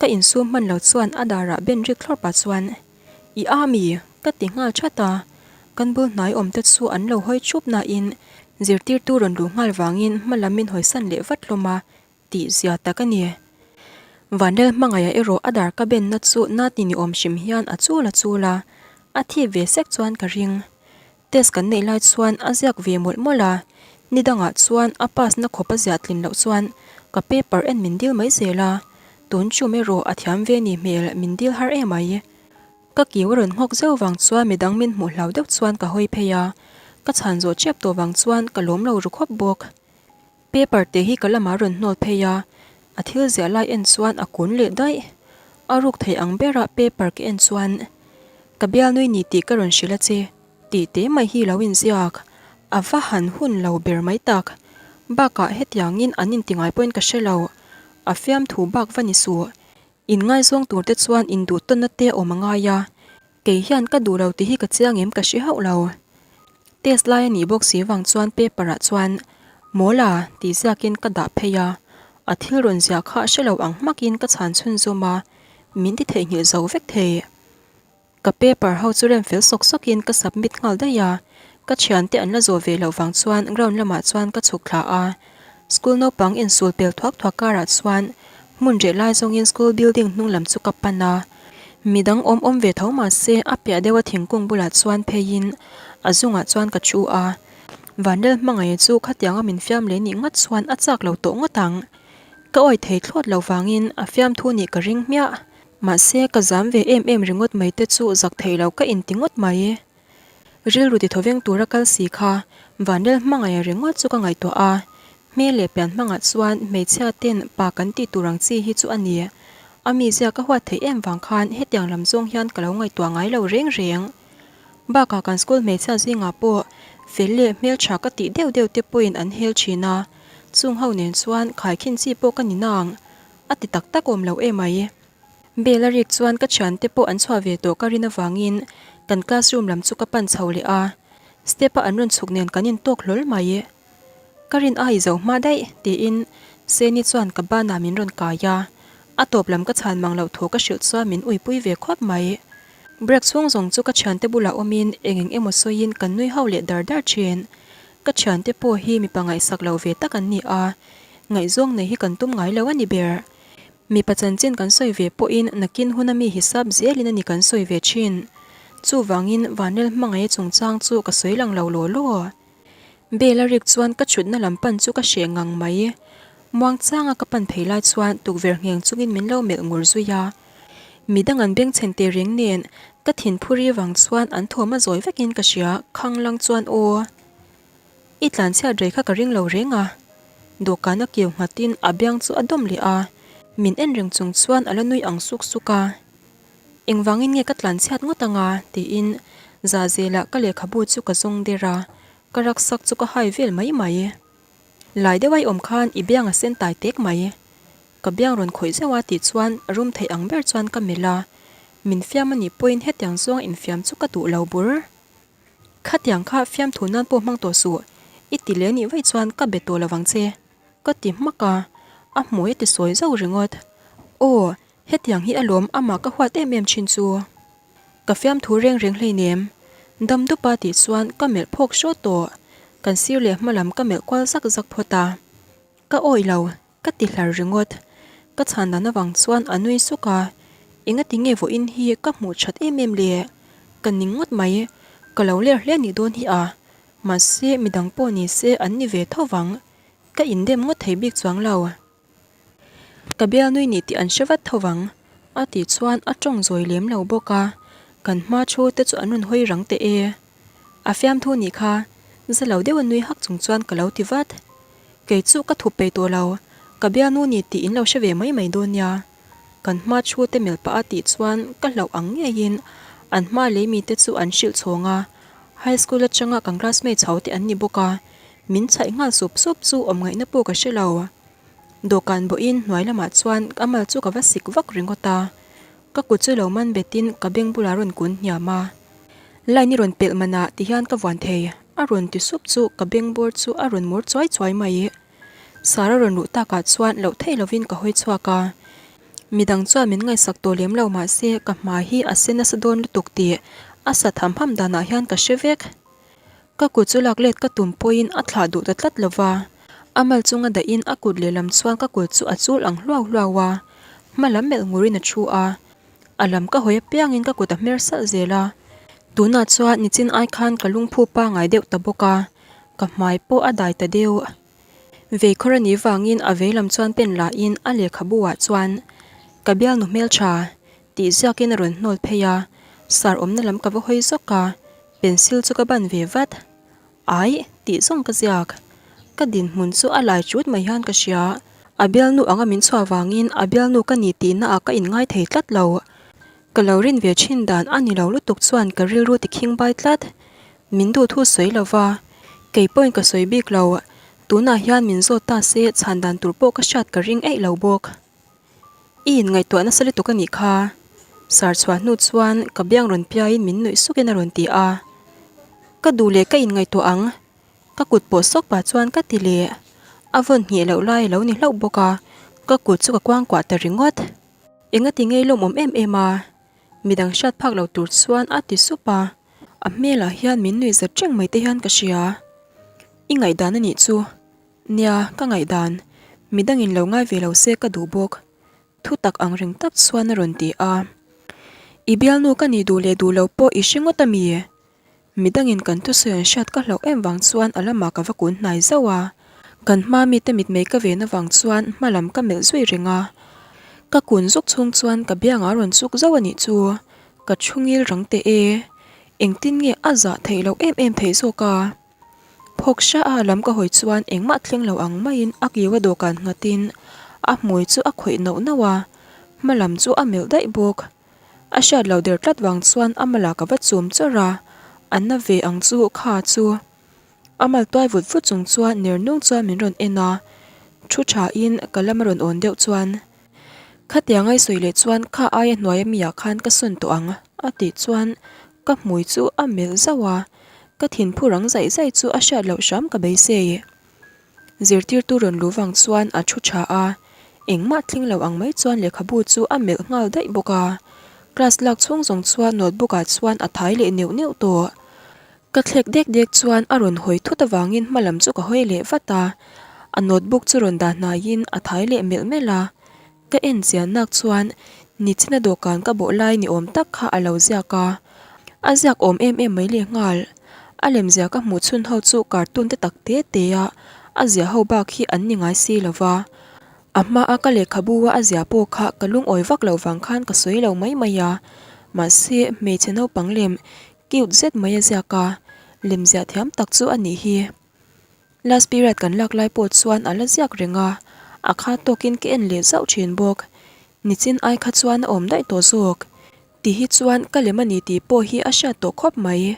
Ka insum hman lo chuan a darah ben rik thlawr pah chuan, I a mi? ka ti nghal that a. Kan bul hnai awm te chu an lo hawi thup nain zirtirtu rawn luh nghal vangin hma lam min hawisan leh vat hlawm a, tih zia tak a ni. Vanlel hmangaih erawh a dar ka benna chu na ti ni awm hrim hian a chul a chul a, a thip ve sek chuan ka ring. Test kan neih lai chuan a ziak ve mawlh mawlh a, ni dangah chuan a pass na khawp a ziah tlin loh chuan ka paper en min dil mai zel a, tun chum erawh a thiam ve ni hmel min dil har em ai. Ka kiu a rawn nghawk zeuh vang chuan midang min hmuh hlau deuh chuan ka hawi phei a, ka chhan zawh tep tawh vang chuan ka lawm lo ru khawp bawk. Paper te hi ka lamah rawn hnawl phei a, a thil ziah lai en chuan a kun leh daih. A ruk thei ang bera paper ka en chuan, Ka bialnui ni tih ka rawn hrilh a che, tih te mai hi lo inziak. A va han hun lo ber mai tak. Bakah hetiangin an inti ngai pawhin ka hre lo. A fiamthu bak va ni suh. Inngaizawng tur te chuan induh tawnna te awm a ngai a, kei hian ka duh lo tih hi ka chiang em ka hre hauh lo. Test lai a nih bawk si vang chuan paper ah chuan Mawla tih ziakin ka dah phei a, a thil rawn ziah kha hre lo ang hmakin ka chhan chhunzawm a, min ti theihnghilh zo vek thei. Ka paper ho chu rem fel sawk sawkin ka submit nghal daih a, ka thiante an la zawh ve loh vang chuan ground lamah chuan ka chhuk thla a. School naupang insul pel thuak thuak karah chuan hmun reh lai zawngin school building hnung lam chu ka pan a. Midang awm awm ve tho mah se a piah deuha thingkung bulah chuan pheiin a zungah chuan ka thu a. Vanlel hmangaih chu khatianga min fiam leh nih ngawt chuan a chak lo tawh ngawt ang. Ka awih thei thlawt lo vangin a fiamthu nih ka ring hmiah. Mahse, ka zam ve em em ringawt mai te chu zak thei lo ka inti ngawt mai. Rilru ti thawveng tura kal si kha Vanlel hmangaih ringawt chu ka ngaihtuah a, hmel leh pian hmangah chuan hmeichhia ten pa kan tih tur ang chi hi chu a ni. A mizia ka huat theih em vang khan hetiang lam zawng hian ka lo ngaihtuah ngai lo reng reng. Bakah kan school hmeichhia zingah pawh fel leh hmeltha ka tih deuh deuh te pawhin an hel thin a, chung ho nen chuan khaikhin chi pawh ka ni nang. A ti tak tak awm lo em ai. Bell a rik chuan ka thiante pawh an chhuah ve tawh ka rin avangin kan classroom lam chu ka pan chho leh a, step a an rawn chhuk nen kan intawk hlawl mai. Ka rin a i zo hma daih tiin Seni chuan ka banah min rawn kai a, a tawp lam ka chhan mang loh thu ka hrilh chuan min uipui ve khawp mai. Break chhung zawng chu ka thiante bulah awmin eng eng emaw sawiin kan nui ho leh dar dar thin. Ka thiante pawh hi mipa ngaihsak lo ve tak an ni a, Ngaihzawng nei hi kan tum ngai lo a ni ber. Mipa chanchin kan sawi ve pawhin nakin huna mi hisap zelin a ni kan sawi ve thin. Chuvangin Vanlal hmangaih chungchang chu ka sawi lang lo law law. Bell a rik chuan ka chhutna lam pan chu ka hreh ngang mai. Muangchanga ka pan phei lai chuan tukverh ngheng chungin min lo melh ngur zui a. Midang an bengchhen teh reng nen ka thinphuri vang chuan an thawm a zawi vekin ka hria, khanglang chuan aw. I tlanchhiat rei kha ka ring lo reng a. Dawhkan a kiu nghatin a biang chu a dawm leh a, min en reng chung chuan a la nui ang suk suk a. Engvangin nge ka tlanchhiat ngawt anga? tiin Zahzelah ka lehkhabu chu ka zawng der a, ka rucksack chu ka hai vel mai mai. Lai deuh a i awm khan i biang a sen tai tek mai. Ka biang rawn khawih zeuh a tih chuan rum theih ang ber chuan ka melh a, min fiam a nih pawhin hetiang zawng infiam chu ka duh lo bur. Khatiang kha fiamthu nan pawh hmang tawh suh, i ti leh nih vaih chuan ka be tawh lovang che, ka ti hmak a, a hmui a ti sawi zauh ringawt. Aw, hetiang hi alawm amah ka huat em em thin chu. Ka fiamthu reng reng hleinem, dam dupa tih chuan ka melh phawk hrawt tawh, kan sir leh hma lam ka melh kual zak zak phawt a. Ka awih lo, Ka ti hlar ringawt. Ka chhan dan avang chuan a nui suk a, engati nge vawiin hi ka hmuh that em em le? Ka ning ngawt mai, ka lo ler hle nih dawn hi a, mahse midang pawh ni se an ni ve tho vang, ka indem ngawt thei bik chuang lo. Ka bial nui nih tih an hre vat tho vang, a tih chuan a tawng zawi lem lo bawk a, kan hma thu te chu an rawn hawi rang teh e. A fiamthu nih kha, za lo deuh a nui hak chung chuan ka lo ti vat. Kei chu ka thup peih tawh lo, ka bialnu ni tih in lo hre ve mai mai dawn nia. Kan hma thu te melh pah a tih chuan ka hlauh ang ngeiin an hma lei mite chu an hrilh chhawng a, high school atanga kan classmate chho te an ni bawk a, min chhaih nghal sup sup chu awm ngaihna pawh ka hre lo. Dawhkan bawhin hnuai lamah chuan ka mal chu ka va sik vak ringawt a, ka kut chu lo man betin ka beng bulah rawn kun hniam a. Line i rawn pelh manah ti hian ka vuan thei, a rawn ti sup chu ka beng bawr chu a rawn mur chuai chuai mai. Sara rawn luh takah chuan loh theih lovin ka hawi chhuak a, midang chuan min ngaihsak tawh lem lo mahse ka hmai hi a se nasa dawn lutuk tih a sa tham ham danah hian ka hre vek. Ka kut chu lak let ka tum pawhin a thlah duh ta tlat lo va, a mal chunga dahin a kut lehlam chuan ka kut chu a chul ang hluau hluau a, hma lam melh ngurin a thu a. A lam ka hawi apiangin ka kut a hmer salh zel a, tunah chuan nichin ai khan ka lungphu pangai deuh ta bawk a, ka hmai pawh a dai ta deuh. Veikhawr a nih vangin a vei lam chuan pen lahin a lehkhabu ah chuan ka bialnu hmeltha tih ziakin a rawn hnawl phei a, sar awmna lam ka va hawi zawk a, pencil chu ka ban ve vat. Aih, tih zawng ka ziak. Ka dinhmun chu a lai chut mai hian ka hria. A bialnu anga min chhuah vangin a bialnu ka ni tihna ah ka inngai thei tlat lo. Ka lo rin ve thin dan a ni lo lutuk chuan ka rilru ti khing bai tlat. Min duh thu sawi lo va, kei pawhin ka sawi bik lo. Tunah hian min zawt ta se chhan dan tur pawh ka hriat ka ring eih lo bawk. I inngaihtuah nasa lutuk a nih kha. Sar chhuah hnu chuan ka biang rawn piaiin min nuih sukin a rawn ti a. Ka duh leh ka inngaihtuah ang. Ka kut pawh sawk pah chuan ka ti leh. A vawn ngheh loh lai a lo ni hlauh bawk a, ka kut chu ka kuangkuah ta ringawt. Engati ngei lawmawm em em a? Midang hriat phak lo tur chuan a ti sup a. A hmelah hian min nuih zat reng mai te hian ka hria. I ngaihdan a nih chu. Nia, ka ngaihdan. Midangin lo ngai ve lo se ka duh bawk. Thu tak ang reng tak chuan a rawn ti a. I bialnu ka nih duh leh duh lo pawh i hre ngawt a mi? Midangin kan thusawi an hriat ka hlauh em vang chuan a lamah ka va kun hnai zauh a. Kan hma mite mitmei ka ven avang chuan hma lam ka melh zui reng a. Ka kun zuk chhung chuan ka biangah a rawn chuk zauh a nih chu. Ka thu ngil rang teh e. Engtin nge a zah theih loh em em theih zawk a? Phawk hra a lam ka hawi chuan engmah thleng lo ang maiin a kiu a dawhkan nghatin a hmui chu a khawih nauh nauh a, hma lam chu a melh daih bawk. A hriat lo der tlat vang chuan a malah ka va chum chawrh a, a na ve ang chu kha chu. A mal tuai vut vut chung chuan ner nung chuan min rawn en a, thu thain ka lam a rawn awn deuh chuan Khatiang ai sawi leh chuan kha aia hnuaia mi ah khan ka sawn tawh ang a tih chuan ka hmui chu a melh zauh a, ka thinphu rang zaih zaih chu a hriat loh hram ka beisei. Zirtirtu rawn luh vang chuan a thu tha a, engmah thleng lo ang mai chuan lehkhabu chu a melh nghal daih bawk a, class lak chhung zawng chuan notebook ah chuan a thai leh neuh neuh tawh. Ka thlek dek dek chuan a rawn hawi thut avangin hma lam chu ka hawi leh vat a, a notebook chu rawn dah hnaiin a thai leh melh melh a. Ka en chian nak chuan nichina dawhkan ka bawh lai ni awm tak kha a lo ziak a. A ziak awm em em mai lehnghal. A lemzia ka hmuh chhun ho chu cartoon te tak te te a a ziah ho bak hi an ni ngai si lo va. A hma a ka lehkhabu a a ziah pawh kha ka lungawi vak loh vang khan ka sawi lo mai mai a. Mahse, hmeichhe naupang lem cute zet mai a ziak a, lemziah thiam tak chu a nih hi. Last period kan lak lai pawh chuan a la ziak reng a, a kha tawkin ka en leh zauh thin bawk. Nichin ai kha chuan a awm daih tawh zawk. Ti hi chuan ka lem a ni tih pawh hi a hriat tawh khawp mai.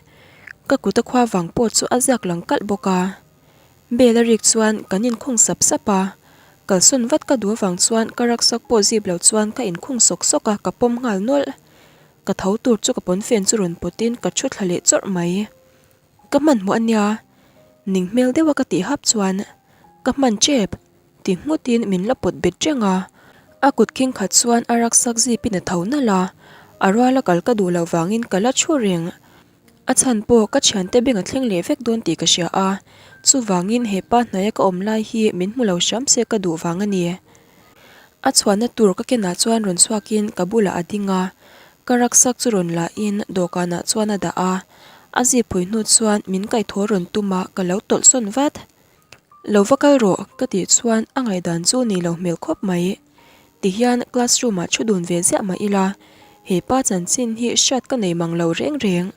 Ka kut a khua vang pawh chu a ziak lang kalh bawk a. Bell a rik chuan kan inkhung sap sap a, kalsawn vat ka duh avang chuan ka rucksack pawh zip lo chuan ka inkhung sawk sawk a, ka pawm nghal nawlh. Ka tho tur chu ka pawnfen chu rawn pawtin ka thu thla leh chawrh mai. Ka hmanhmawh a nia, ning hmel deuha ka tih hap chuan ka hman tep ti nghutin min la pawt bet reng a. A kut khing khat chuan a rucksack zipin a tho nalh a, a ruala kal ka duh loh vangin ka la thu reng. A chhan pawh ka thiante beng a thleng leh vek dawn tih ka hria a, chuvangin he pa hnaia ka awm lai hi min hmu lo hram se ka duh vang a ni. A chhuahna tur ka kenah chuan rawn chhuakin ka bulah a ding a, ka rucksack chu rawn lahin dawhkanah chuan a dah a, a zip phui hnu chuan min kaihthawh rawn tum a ka lo tawlh sawn vat. Lo va kal rawh ka tih chuan a ngaihdan chu ni lo hmel khawp mai. Tihian classroom ah thu dun ve ziah mah ila, he pa chanchin hi hriat ka nei mang lo reng reng.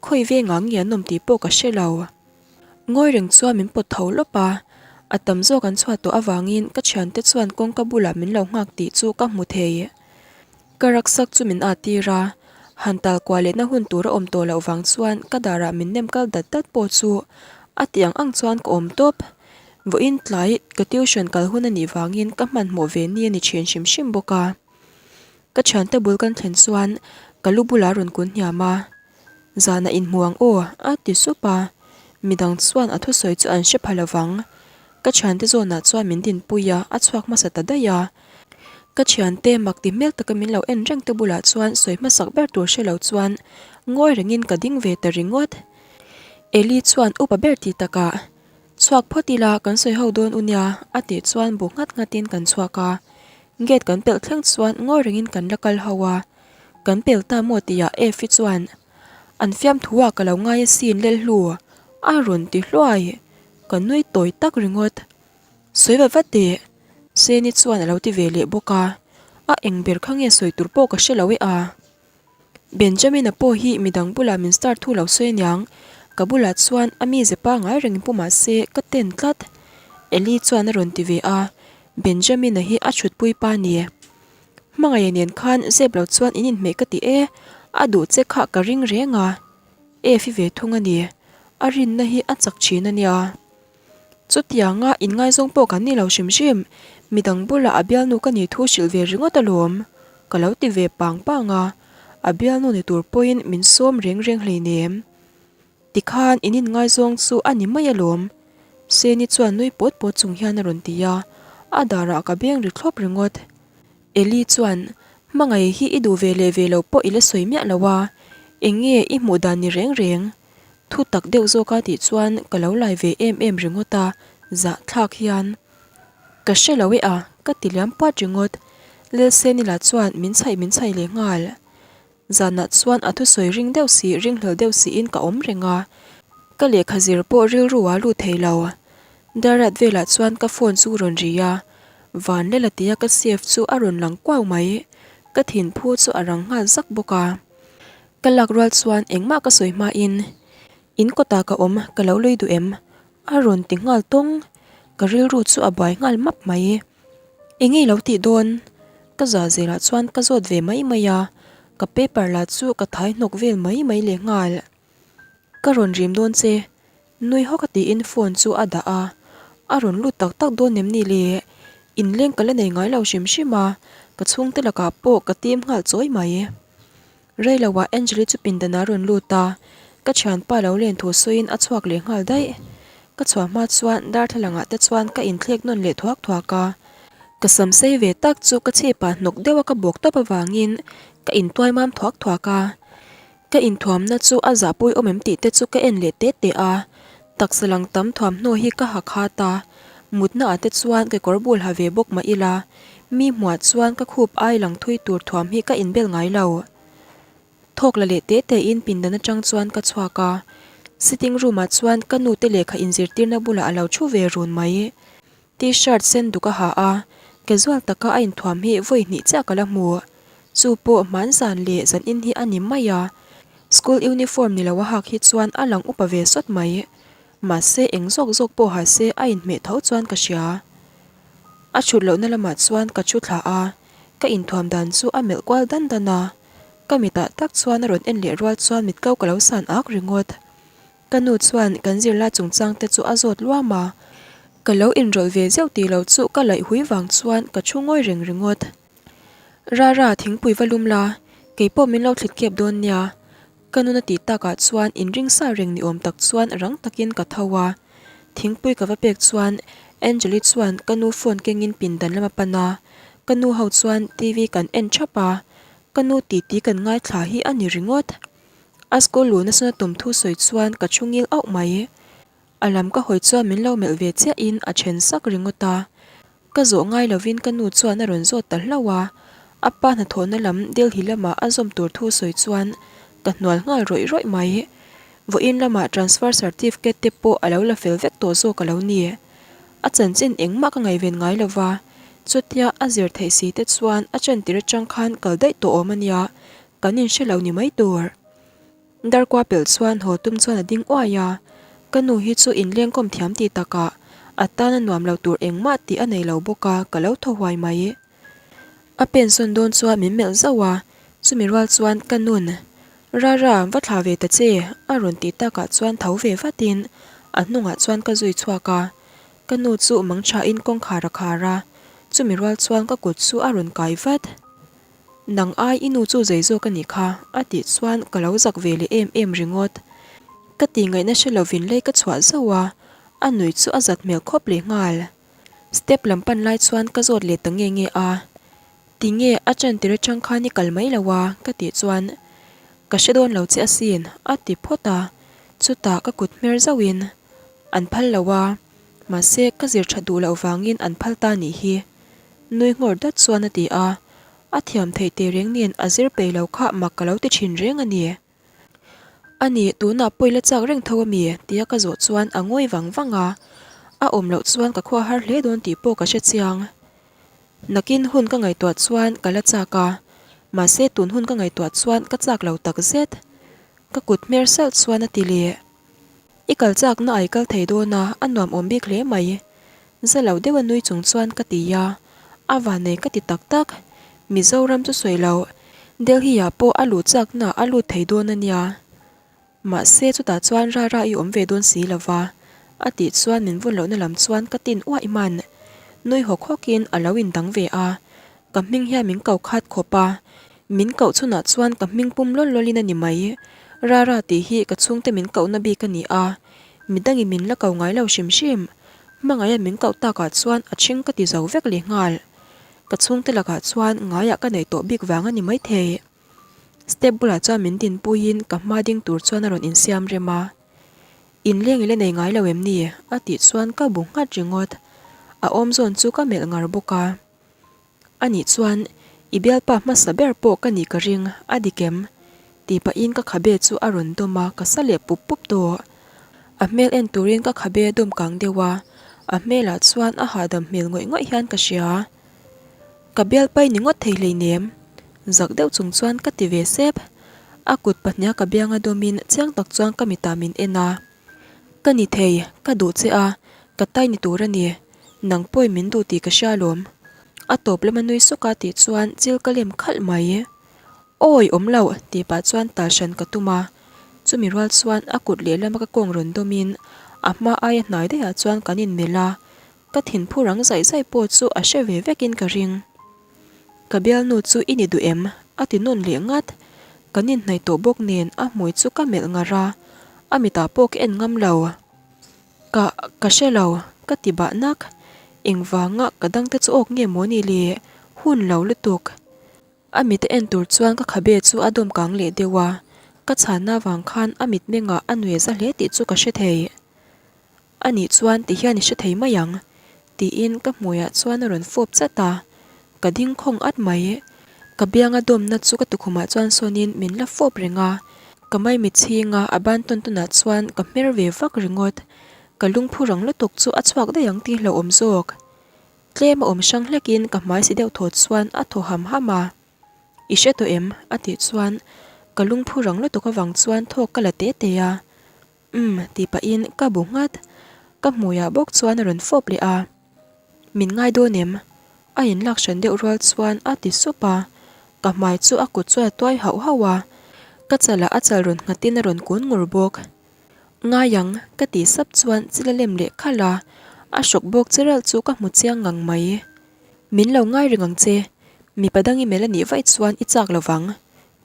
Khawi vengah nge an awm tih pawh ka hre lo. Ngawi reng chuan min pawt tho lawp a, a tam zawk an chhuat tawh avangin ka thiante chuan kawngka bulah min lo nghak tih chu ka hmu thei. Ka rucksack chu min at tir a, han tal kuah lehna hun tur a awm tawh loh vang chuan ka darah min nem kal dat dat pawh chu a ti ang ang chuan ka awm tawp. Vawiin tlai ka tuition kal hun a nih vangin ka hmanhmawh ve ni a ni thin hrim hrim bawk a. Ka thiante bul kan thlen chuan ka lu bulah a rawn kun hniam a. Zanah inhmu ang aw, a ti sup a. Midang chuan a thusawi chu an hre pha lovang. Ka thiante zawnah chuan min dinpui a, a chhuak hmasa ta daih a. Ka thiante mak ti hmel taka min lo en reng te bulah chuan sawi hmasak ber tur hre lo chuan ngawi rengin ka ding ve ta ringawt. Eli chuan upa ber ti takah, Chhuak phawt ila kan sawi ho dawn u nia, a tih chuan bu nghat nghatin kan chhuak a. Gate kan pelh thleng chuan ngawi rengin kan la kal ho a. Kan pel ta maw tihah Efi chuan, An fiamthu ah ka lo ngai asin Lelhlu, a rawn ti hluai. Ka nui tawi tak ringawt. Sawi va va teh, Seni chuan a lo ti ve leh bawk a. A eng ber kha nge sawi tur pawh ka hre lo e a. Benjamin-a pawh hi midang bulah min star thu lo sawi aniang, ka bulah chuan a mize pangai reng pu mah se ka ten tlat. Eli chuan a rawn ti ve a, Benjamin-a hi a thutpui pa ni. Hmangaih nen khan zep lo chuan in inhmeh ka ti e, a duh che kha ka ring reng a. Efi ve thung a ni, a rinna hi a chak thin a nia. Chutianga inngaizawng pawh kan ni lo hrim hrim, midang bulah a bialnu ka nih thu hrilh ve ringawt alawm, ka lo ti ve pang pang a, a bialnu ni tur pawhin min sawm reng reng hleinem. Tikhan in inngaizawng chu a ni mai alawm, Seni chuan nui pawt pawt chung hian a rawn ti a, a darah ka beng ri thlawp ringawt. Eli chuan, Hmangaih hi i duh ve leh ve lo pawh i la sawi miah lo a, eng nge i hmuh dan ni reng reng? Thu tak deuh zawk a tih chuan ka lo lai ve em em ringawt a, zah thlak hian. Ka hre lo e a, ka ti liam puat ringawt. Lelseni lah chuan min chhaih min chhaih leh nghal. Zanah chuan a thusawi ring deuh si ringhlel deuh siin ka awm reng a, ka lehkha zir pawh rilru a lut thei lo. Darrat velah chuan ka phone chu rawn ri a, Vanlela tia ka save chu a rawn lang kuau mai. Ka thinphu chu a rang nghal zak bawk a. Ka lak rual chuan engmah ka sawi hmain, In kawtah ka awm, ka lo lui duh em? A rawn ti nghal tawng. Ka rilru chu a buai nghal map mai. Enge i lo tih dawn? Ka za zelah chuan ka zawt ve mai mai a, ka paper lah chu ka thai hnawk vel mai mai leh nghal. Ka rawn rim dawn che, nui hawk a tiin phone chu a dah a, a rawn lut tak tak dawn em ni le? Inleng ka la nei ngai lo hrim hrim a, ka chhungte lakah pawh ka tim nghal chawi mai. Reiloah Angeli chu pindan a rawn lut a, ka thianpa lo len thu sawiin a chhuak leh nghal daih. Ka chhuah hma chuan darthlalangah te chuan ka inthlek nawn leh thuak thuak a. Ka sam sei ve tak chu ka chhipah hnawk deuha ka bawk tawp avangin ka intuai mam thuak thuak a. Ka inthuamna chu a zahpui awm em tih te chu ka en leh te te a. Taksa lang tam thuamhnaw hi ka ha khat a, mutna ah te chuan kekawr bul ha ve bawk mah ila, mi hmuah chuan ka khup ai lang thui tur thuam hi ka inbel ngai lo. Thawk la leh teh teh in pindan atang chuan ka chhuak a, sitting room ah chuan ka nu te lehkha inzirtirna bulah a lo thu ve run mai. T-shirt sen duk a ha a, casual taka a inthuam hi vawi hnih chiah ka la hmu. Chu pawh hmanzan leh zanin hi a ni mai a, school uniform ni lo a hak hi chuan a lang upa ve sawt mai. Mahse eng zawk zawk pawh ha se a inhmeh tho chuan ka hria. A thut lohna lamah chuan ka thu thla a, ka inthuam dan chu a melh kual dan dan a. Ka mitah tak chuan a rawn en leh rual chuan mitko ka lo san ak ringawt. Ka nu chuan kan zirlai chungchang te chu a zawt luam a, ka lo inrawlh ve zeuh tih lo chu ka laih hui vang chuan ka thu ngawi reng ringawt. Rara, thingpui va lum la, kei pawh min lo thlit kep dawn nia. Ka nun a tih takah chuan inring sa reng ni awm tak chuan rang takin ka tho a. Thingpui ka va pek chuan Angeli chuan ka nu phone kengin pindan lam a pan a, ka nu ho chuan TV kan en thap a, ka nu titi kan ngaithla hi a ni ringawt. A school luh nasa na tum thu sawi chuan ka thu ngil auh mai. A lam ka hawi chuan min lo melh ve chiahin a then sak ringawt a. Ka zawh ngai lovin ka nu chuan a rawn zawt ta hlauh a. A pa hnathawhna lam Delhi lama a zawm tur thu sawi chuan ka hnual nghal rawih rawih mai. Vawiin lamah transfer certificate te pawh a lo la fel vek tawh zawk a lo ni. A chanchin engmah ka ngaihven ngai lova, chutia a zir theih si te chuan a chantir atang khan kal daih tawh awm a nia, kan inhre lo ni mai tur. Darkua pelh chuan haw tum chuan a ding uai a, ka nu hi chu inlengkawm thiam tih takah a tan a nuam lo tur engmah tih a nei lo bawk a, ka lo thaw huai mai. A pen sawn dawn chuan min melh zauh a, chumi rual chuan ka nun, Rara, va thlah ve ta che, a rawn tih takah chuan tho ve vatin a hnungah chuan ka zui chhuak a. Ka nu chu mang thain kawngkhar a khar a, chumi rual chuan ka kut chu a rawn kai vat. Nang ai i nu chu zei zawk a nih kha, a tih chuan ka lo zak ve leh em em ringawt. Ka tih ngaihna hre lovin lei ka chhuah zauh a, a nui chu a zat hmel khawp leh nghal. Step lam pan lai chuan ka zawt leh ta nge nge a, Tinge a chantir atang khan i kal mai lo a? ka tih chuan, Ka hre dawn lo che asin, a ti phawt a, chutah ka kut hmer zauhin, An phal lo a, mahse ka zir that duh loh vangin an phal ta nih hi, nui nghawr dat chuan a ti a, a thiam theih teh reng nen a zir peih lo kha mak ka lo ti thin reng a ni. A ni, tunah pawh i la chak reng tho a mi? tia ka zawh chuan a ngawi vang vang a, a awm loh chuan ka khua har hle dawn tih pawh ka hre chiang. Nakin hun ka ngaihtuah chuan ka la chak a, mahse tun hun ka ngaihtuah chuan ka chak lo tak zet. Ka kut hmer salh chuan a ti leh. I kal chakna ai kal thei dawn a, a nuam awm bik hle mai. Za lo deuha nui chung chuan ka ti a, a vanei ka ti tak tak. Mizoram chu sawi lo, Delhi ah pawh a luh chakna a lut thei dawn a nia. Mahse chutah chuan Rara i awm ve dawn si lo va, a tih chuan min vun lohna lam chuan ka tin uaih hman. Nui hawk hawkin a lo indang ve a, Ka hming hian min ko khat khawp a, min koh chhunah chuan ka hming pum lawl lawlin a ni mai. Rara tih hi ka chhungte min kohna bik a ni a, midangin min la ko ngai lo hrim hrim. Hmangaia min koh takah chuan a ṭhing ka ti zo vek leh nghal. Ka chhungte lakah chuan ngaiah ka neih tawh bik vang a ni maithei. Step bulah chuan min dinpuiin ka hma ding tur chuan a rawn insiam rem a. Inleng i la nei ngai lo em ni? a tih chuan ka bu nghat ringawt. A awm zawn chu ka melh ngar bawk a. A nih chuan, i bialpa hmasa ber pawh ka nih ka ring, a dik em? Tih pahin ka khabe chu a rawn dawm a, ka sa leh pup pup tawh. A hmel en turin ka khabe a dawm kang deuh a, a hmelah chuan a hahdam hmel ngawih ngawih hian ka hria. Ka bialpa i ni ngawt thei hleinem, zak deuh chung chuan ka ti ve sep. A kut pahniha ka bianga dawmin chiang tak chuan ka mitah min en a. Ka ni thei, ka duh che a, ka tai ni tur a ni. Nang pawhin min duh tih ka hria alawm. A tawp lama nui sawk a tih chuan chil ka lem khalh mai. Awi awm loh tih pah chuan tal hran ka tum a. Chumi rual chuan a kut lehlama ka kawng rawn dawmin a hma aia hnai daihah chuan kan inmelh a, ka thinphu rang zaih zaih pawh chu a hre ve vekin ka ring. Ka bialnu chu i ni duh em? a ti nawn leh ngat. Kan inhnaih tawh bawk nen a hmui chu ka melh ngar a, a mitah pawh ka en ngam lo. Ka, ka hre lo, ka ti bah nak. Engvanga ka dangte chu awk nge maw ni le? Hun lo lutuk. A mit a en tur chuan ka khabe chu a dawm kang leh deuh a, ka chhanna avang khan a mitmengah a nuih za hle tih chu ka hre thei. A nih chuan ti hian i hre thei mai ang, tiin ka hmuiah chuan a rawn fawp chat a, ka ding khawng at mai. Ka bianga dawmna chu ka tukhumah chuan sawnin min la fawp reng a, ka maimi chhinga a ban tawn tawnah chuan ka hmer ve vak ringawt. Ka lungphu rang lutuk chu a chhuak daih ang tih hlauhawm zawk. Tlem a awm hrang hlekin ka hmai si deuh thaw chuan a thaw ham ham a. I hre tawh em? a tih chuan ka lungphu rang lutuk avang chuan thawk ka la te te a. Umm tih pahin ka bu nghat. Ka hmuiah bawk chuan a rawn fawp leh a. Min ngai dawn em? A inlak hran deuh rual chuan a ti sup a. Ka hmai chu a kut chuan a tuai hauh hauh a. Ka chalah a chal rawn nghatin a rawn kun ngur bawk. Ngai ang, ka tih sap chuan chil a lem leh khalh a. A hrawk bawk che ralh chu ka hmu chiang ngang mai. Min lo ngai reng ang che, mipa dang i melh a nih vaih chuan i chak lo vang,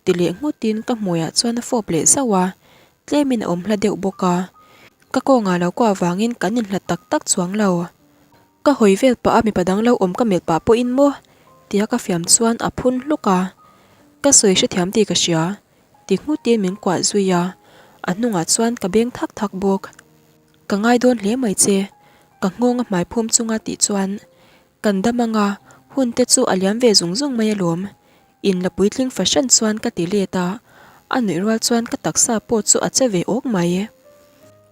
ti leh nghutin ka hmuiah chuan a fawp leh zauh a, tlemin a awm hla deuh bawk a. Ka kawngah lo kuah avangin kan inhlat tak tak chuang lo. Ka hawi vel pah a mipa dang lo awm ka melh pah pawhin maw? tia ka fiam chuan a phun hluk a. Ka sawi hrethiam tih ka hria, ti nghutin min kuah zui a, a hnungah chuan ka beng thak thak bawk. Ka ngai dawn hle mai che, ka nghawng a hmai phum chunga tih chuan kan dam anga hun te chu a liam ve zung zung mai alawm. In la puitling fahran chuan ka ti let a, a nuih rual chuan ka taksa pawh chu a che ve awk mai.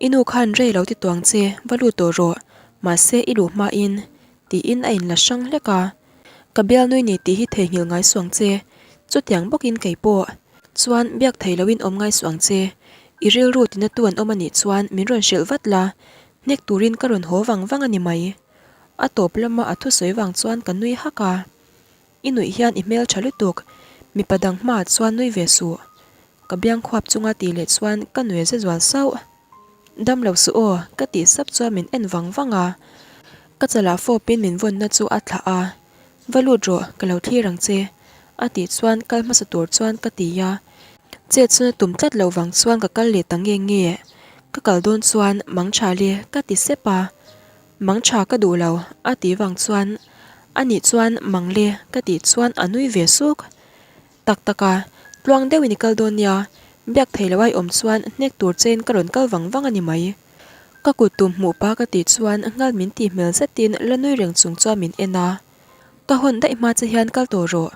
I nu khan rei lo ti tuang che, va lut tawh rawh, mahse i luh hmain, tiin a in la hrang hlek a. Ka bialnui ni tih hi theihnghilh ngai suang che, chutiang bawkin kei pawh chuan biak thei loin awm ngai suang che. I rilru tinatu an awm a nih chuan min rawn hrilh vat la, hnek turin ka rawn haw vang vang a ni mai. A tawp lama a thusawi vang chuan ka nui hak a. I nuih hian i hmel tha lutuk, mipa dang hmaah chuan nui ve suh. Ka biang khuap chunga tih leh chuan ka nui za zual sauh. Dam lo suh aw, ka tih sap chuan min en vang vang a. Ka chalah fawpin min vawnna chu a thlah a, Va lut rawh, ka lo thlir ang che, a tih chuan kal hmasa tur chuan ka ti a. Chet chuna tum tlat loh vang chuan ka kal leh ta nge nge. Ka kal dawn chuan mang tha le, ka ti sep a. Mang tha ka duh lo, a tih vang chuan, A nih chuan mang le, ka tih chuan a nui ve suk. Tak tak a, tluang deuhin i kal dawn nia, biak thei lo ai awm chuan hnek tur chein ka rawn kal vang vang a ni mai. Ka kut tum hmuh pa ka tih chuan nghal min tih hmel zetin la nui reng chung chuan min en a. Ka hawn daih hma che hian kal tawh rawh,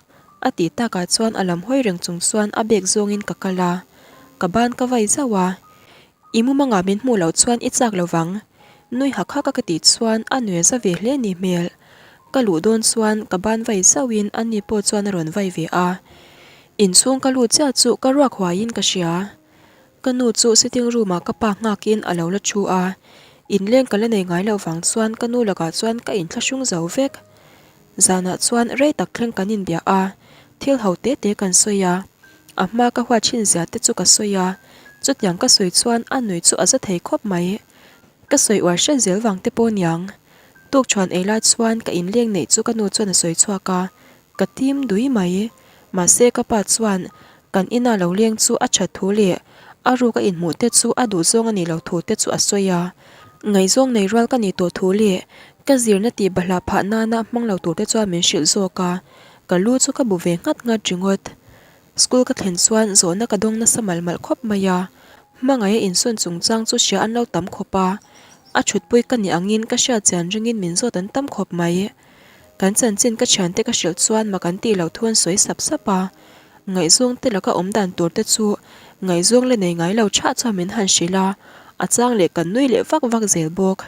a tih takah chuan a lam hawi reng chung chuan a bag zawngin ka kal a, ka ban ka vai zauh a. I mumangah min hmuh loh chuan i chak lo vang. Nui hak hak a ka tih chuan a nui a za ve hle ni hmel. Ka luh dawn chuan ka ban vai zauhin a ni pawh chuan a rawn vai ve a. Inchhung ka lut chiah chu ka ruak huaiin ka hria. Ka nu chu sitting room ah ka pa nghakin a lo la thu a. Inleng ka la nei ngai loh vang chuan ka nu lakah chuan ka inthlahrung zo vek. Zanah chuan rei tak thleng kan inbia a, thil ho te te kan sawi a. A hma ka huat thin zia te chu ka sawi a, chutiang ka sawi chuan a nui chu a za thei khawp mai. Ka sawi uar hret zel vang te pawh niang. Tukṭhuan ei lai chuan ka inleng neih chu ka nu chuan a sawi chhuak a, ka tim dui mai. Mahse ka pa chuan kan ina lo leng chu a that thu leh a ruk a inhmuh te chu a duhzawng a nih loh thu te chu a sawi a. Ngaihzawng nei rual ka nih tawh thu leh ka zirna tih bahlah phah nana hmang lo tur te chuan min hrilh zawk a, ka lu chu ka bu ve nghat nghat ringawt. School ka thlen chuan zawhna ka dawng nasa malh malh khawp mai a, hmangaih a insawn chungchang chu hria an lo tam khawp a, a thutpui ka nih angin ka hriat chian ringin min zawt an tam khawp mai. Kan chanchin ka thiante ka hrilh chuan mak an tih loh thu an sawi sap sap a, ngaihzawng te laka awm dan tur te chu ngaihzawng la nei ngai lo chhah chuan min han hrilh a, a chang leh kan nui leh vak vak zel bawk.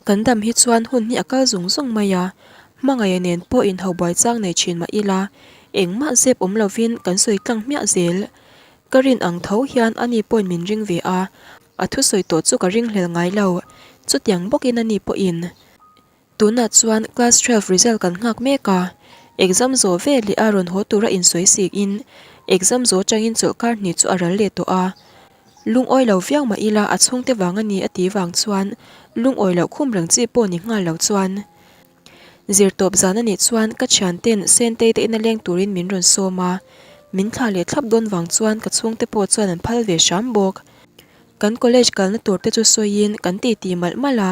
Kan dam hi chuan hun hi a kal zung zung mai a, hmangaih nen pawh inho buai chang nei thin mah ila, engmah zep awm lovin kan sawi tlang hmiah zel. Ka rin ang tho hian ani pawhin min ring ve a, a thusawi tawh chu ka ringhlel ngai lo, chutiang bawkin ani pawhin. Tunah chuan class twelve result kan nghak mek a, exam zawh ve leh a rawn haw tura insawi sik in exam zawh atangin chawlhkar hnih chu a ral leh tawh a. Lungawi lo viau mah ila a chhungte vang a ni a tih vang chuan lungawi loh khum reng chi pawh ni nghal lo chuan zirtawp zan a nih chuan ka thianten Sentei te ina leng turin min rawn sawm a, min thlah leh thlap dawn vang chuan ka chhungte pawh chuan an phal ve hram bawk. Kan college kalna tur te chu sawiin kan titi malh malh a,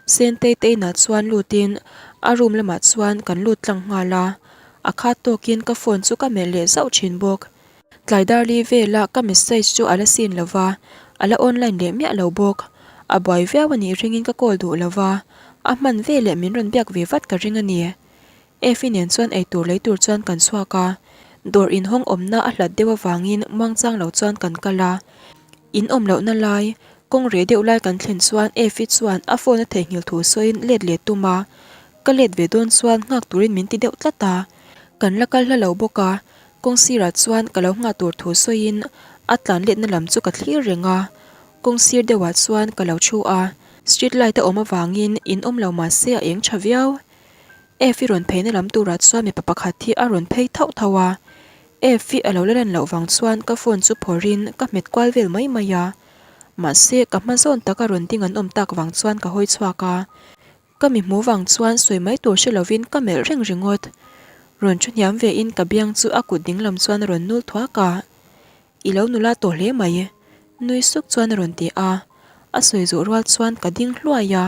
Sentei te inah chuan lutin a room lamah chuan kan lut tlang nghal a, a khat tawkin ka phone chu ka melh leh zauh thin bawk. Tlai darli vela ka message chu a la sin lo va, a la online leh miah lo bawk. A buai viau a nih ringin ka call duh lo va, a hman veleh min rawn biak ve vat ka ring a ni. Effie nen chuan eitur lei tur chuan kan chhuak a, dawr inhawng awmna a hlat deuh avangin muangchang lo chuan kan kal a. In awm lohna lai, kawng reh deuh lai kan thlen chuan Effie chuan a phone a theihnghilh thu sawiin let leh tum a, ka let ve dawn chuan nghak turin min ti deuh tlat a. Kan la kal hla lo bawk a, kawng sirah chuan ka lo nghah tur thu sawiin a tlan letna lam chu ka thlir reng a. Kawng sir deuhah chuan ka lo thu a, street light a awm avangin in awm lo mah se a eng tha viau. Effie rawn pheina lam turah chuan mipa pakhat hi a rawn phei thauh thauh a, Effie a lo la lan loh vang chuan ka phone chu phawrhin ka hmet kual vel mai mai a. Mahse ka hma zawn taka rawn ding an awm tak vang chuan ka hawi chhuak a, ka mi hmuh vang chuan sawi mai tur hre lovin ka melh reng ringawt. Rawn thu hniam vein ka biang chu a kut ding lam chuan a rawn nul thuak a. I lo nula tawh hle mai, nui suk chuan a rawn ti a. A sawi zawh rual chuan ka ding hluai a,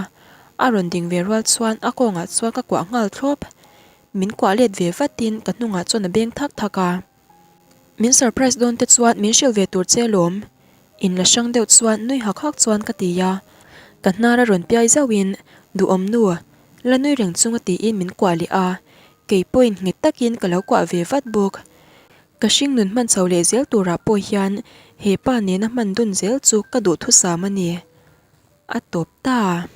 a rawn ding ve rual chuan a kawngah chuan ka kuah nghal thlawp. Min kuah let ve vatin ka hnungah chuan a beng thak thak a. Min surprise dawn te chuan min hrilh ve tur che alawm, in la hrang deuh chuan nui hak hak chuan ka ti a. Ka hnar a rawn piai zauhin, Duhawm nu, la nui reng chunga tiin min kuah leh a, kei pawhin nghet takin ka lo kuah ve vat bawk. Ka hringnun hman chho leh zel turah pawh hian he pa nena hman dun zel chu ka duhthusam a ni. A tawp ta.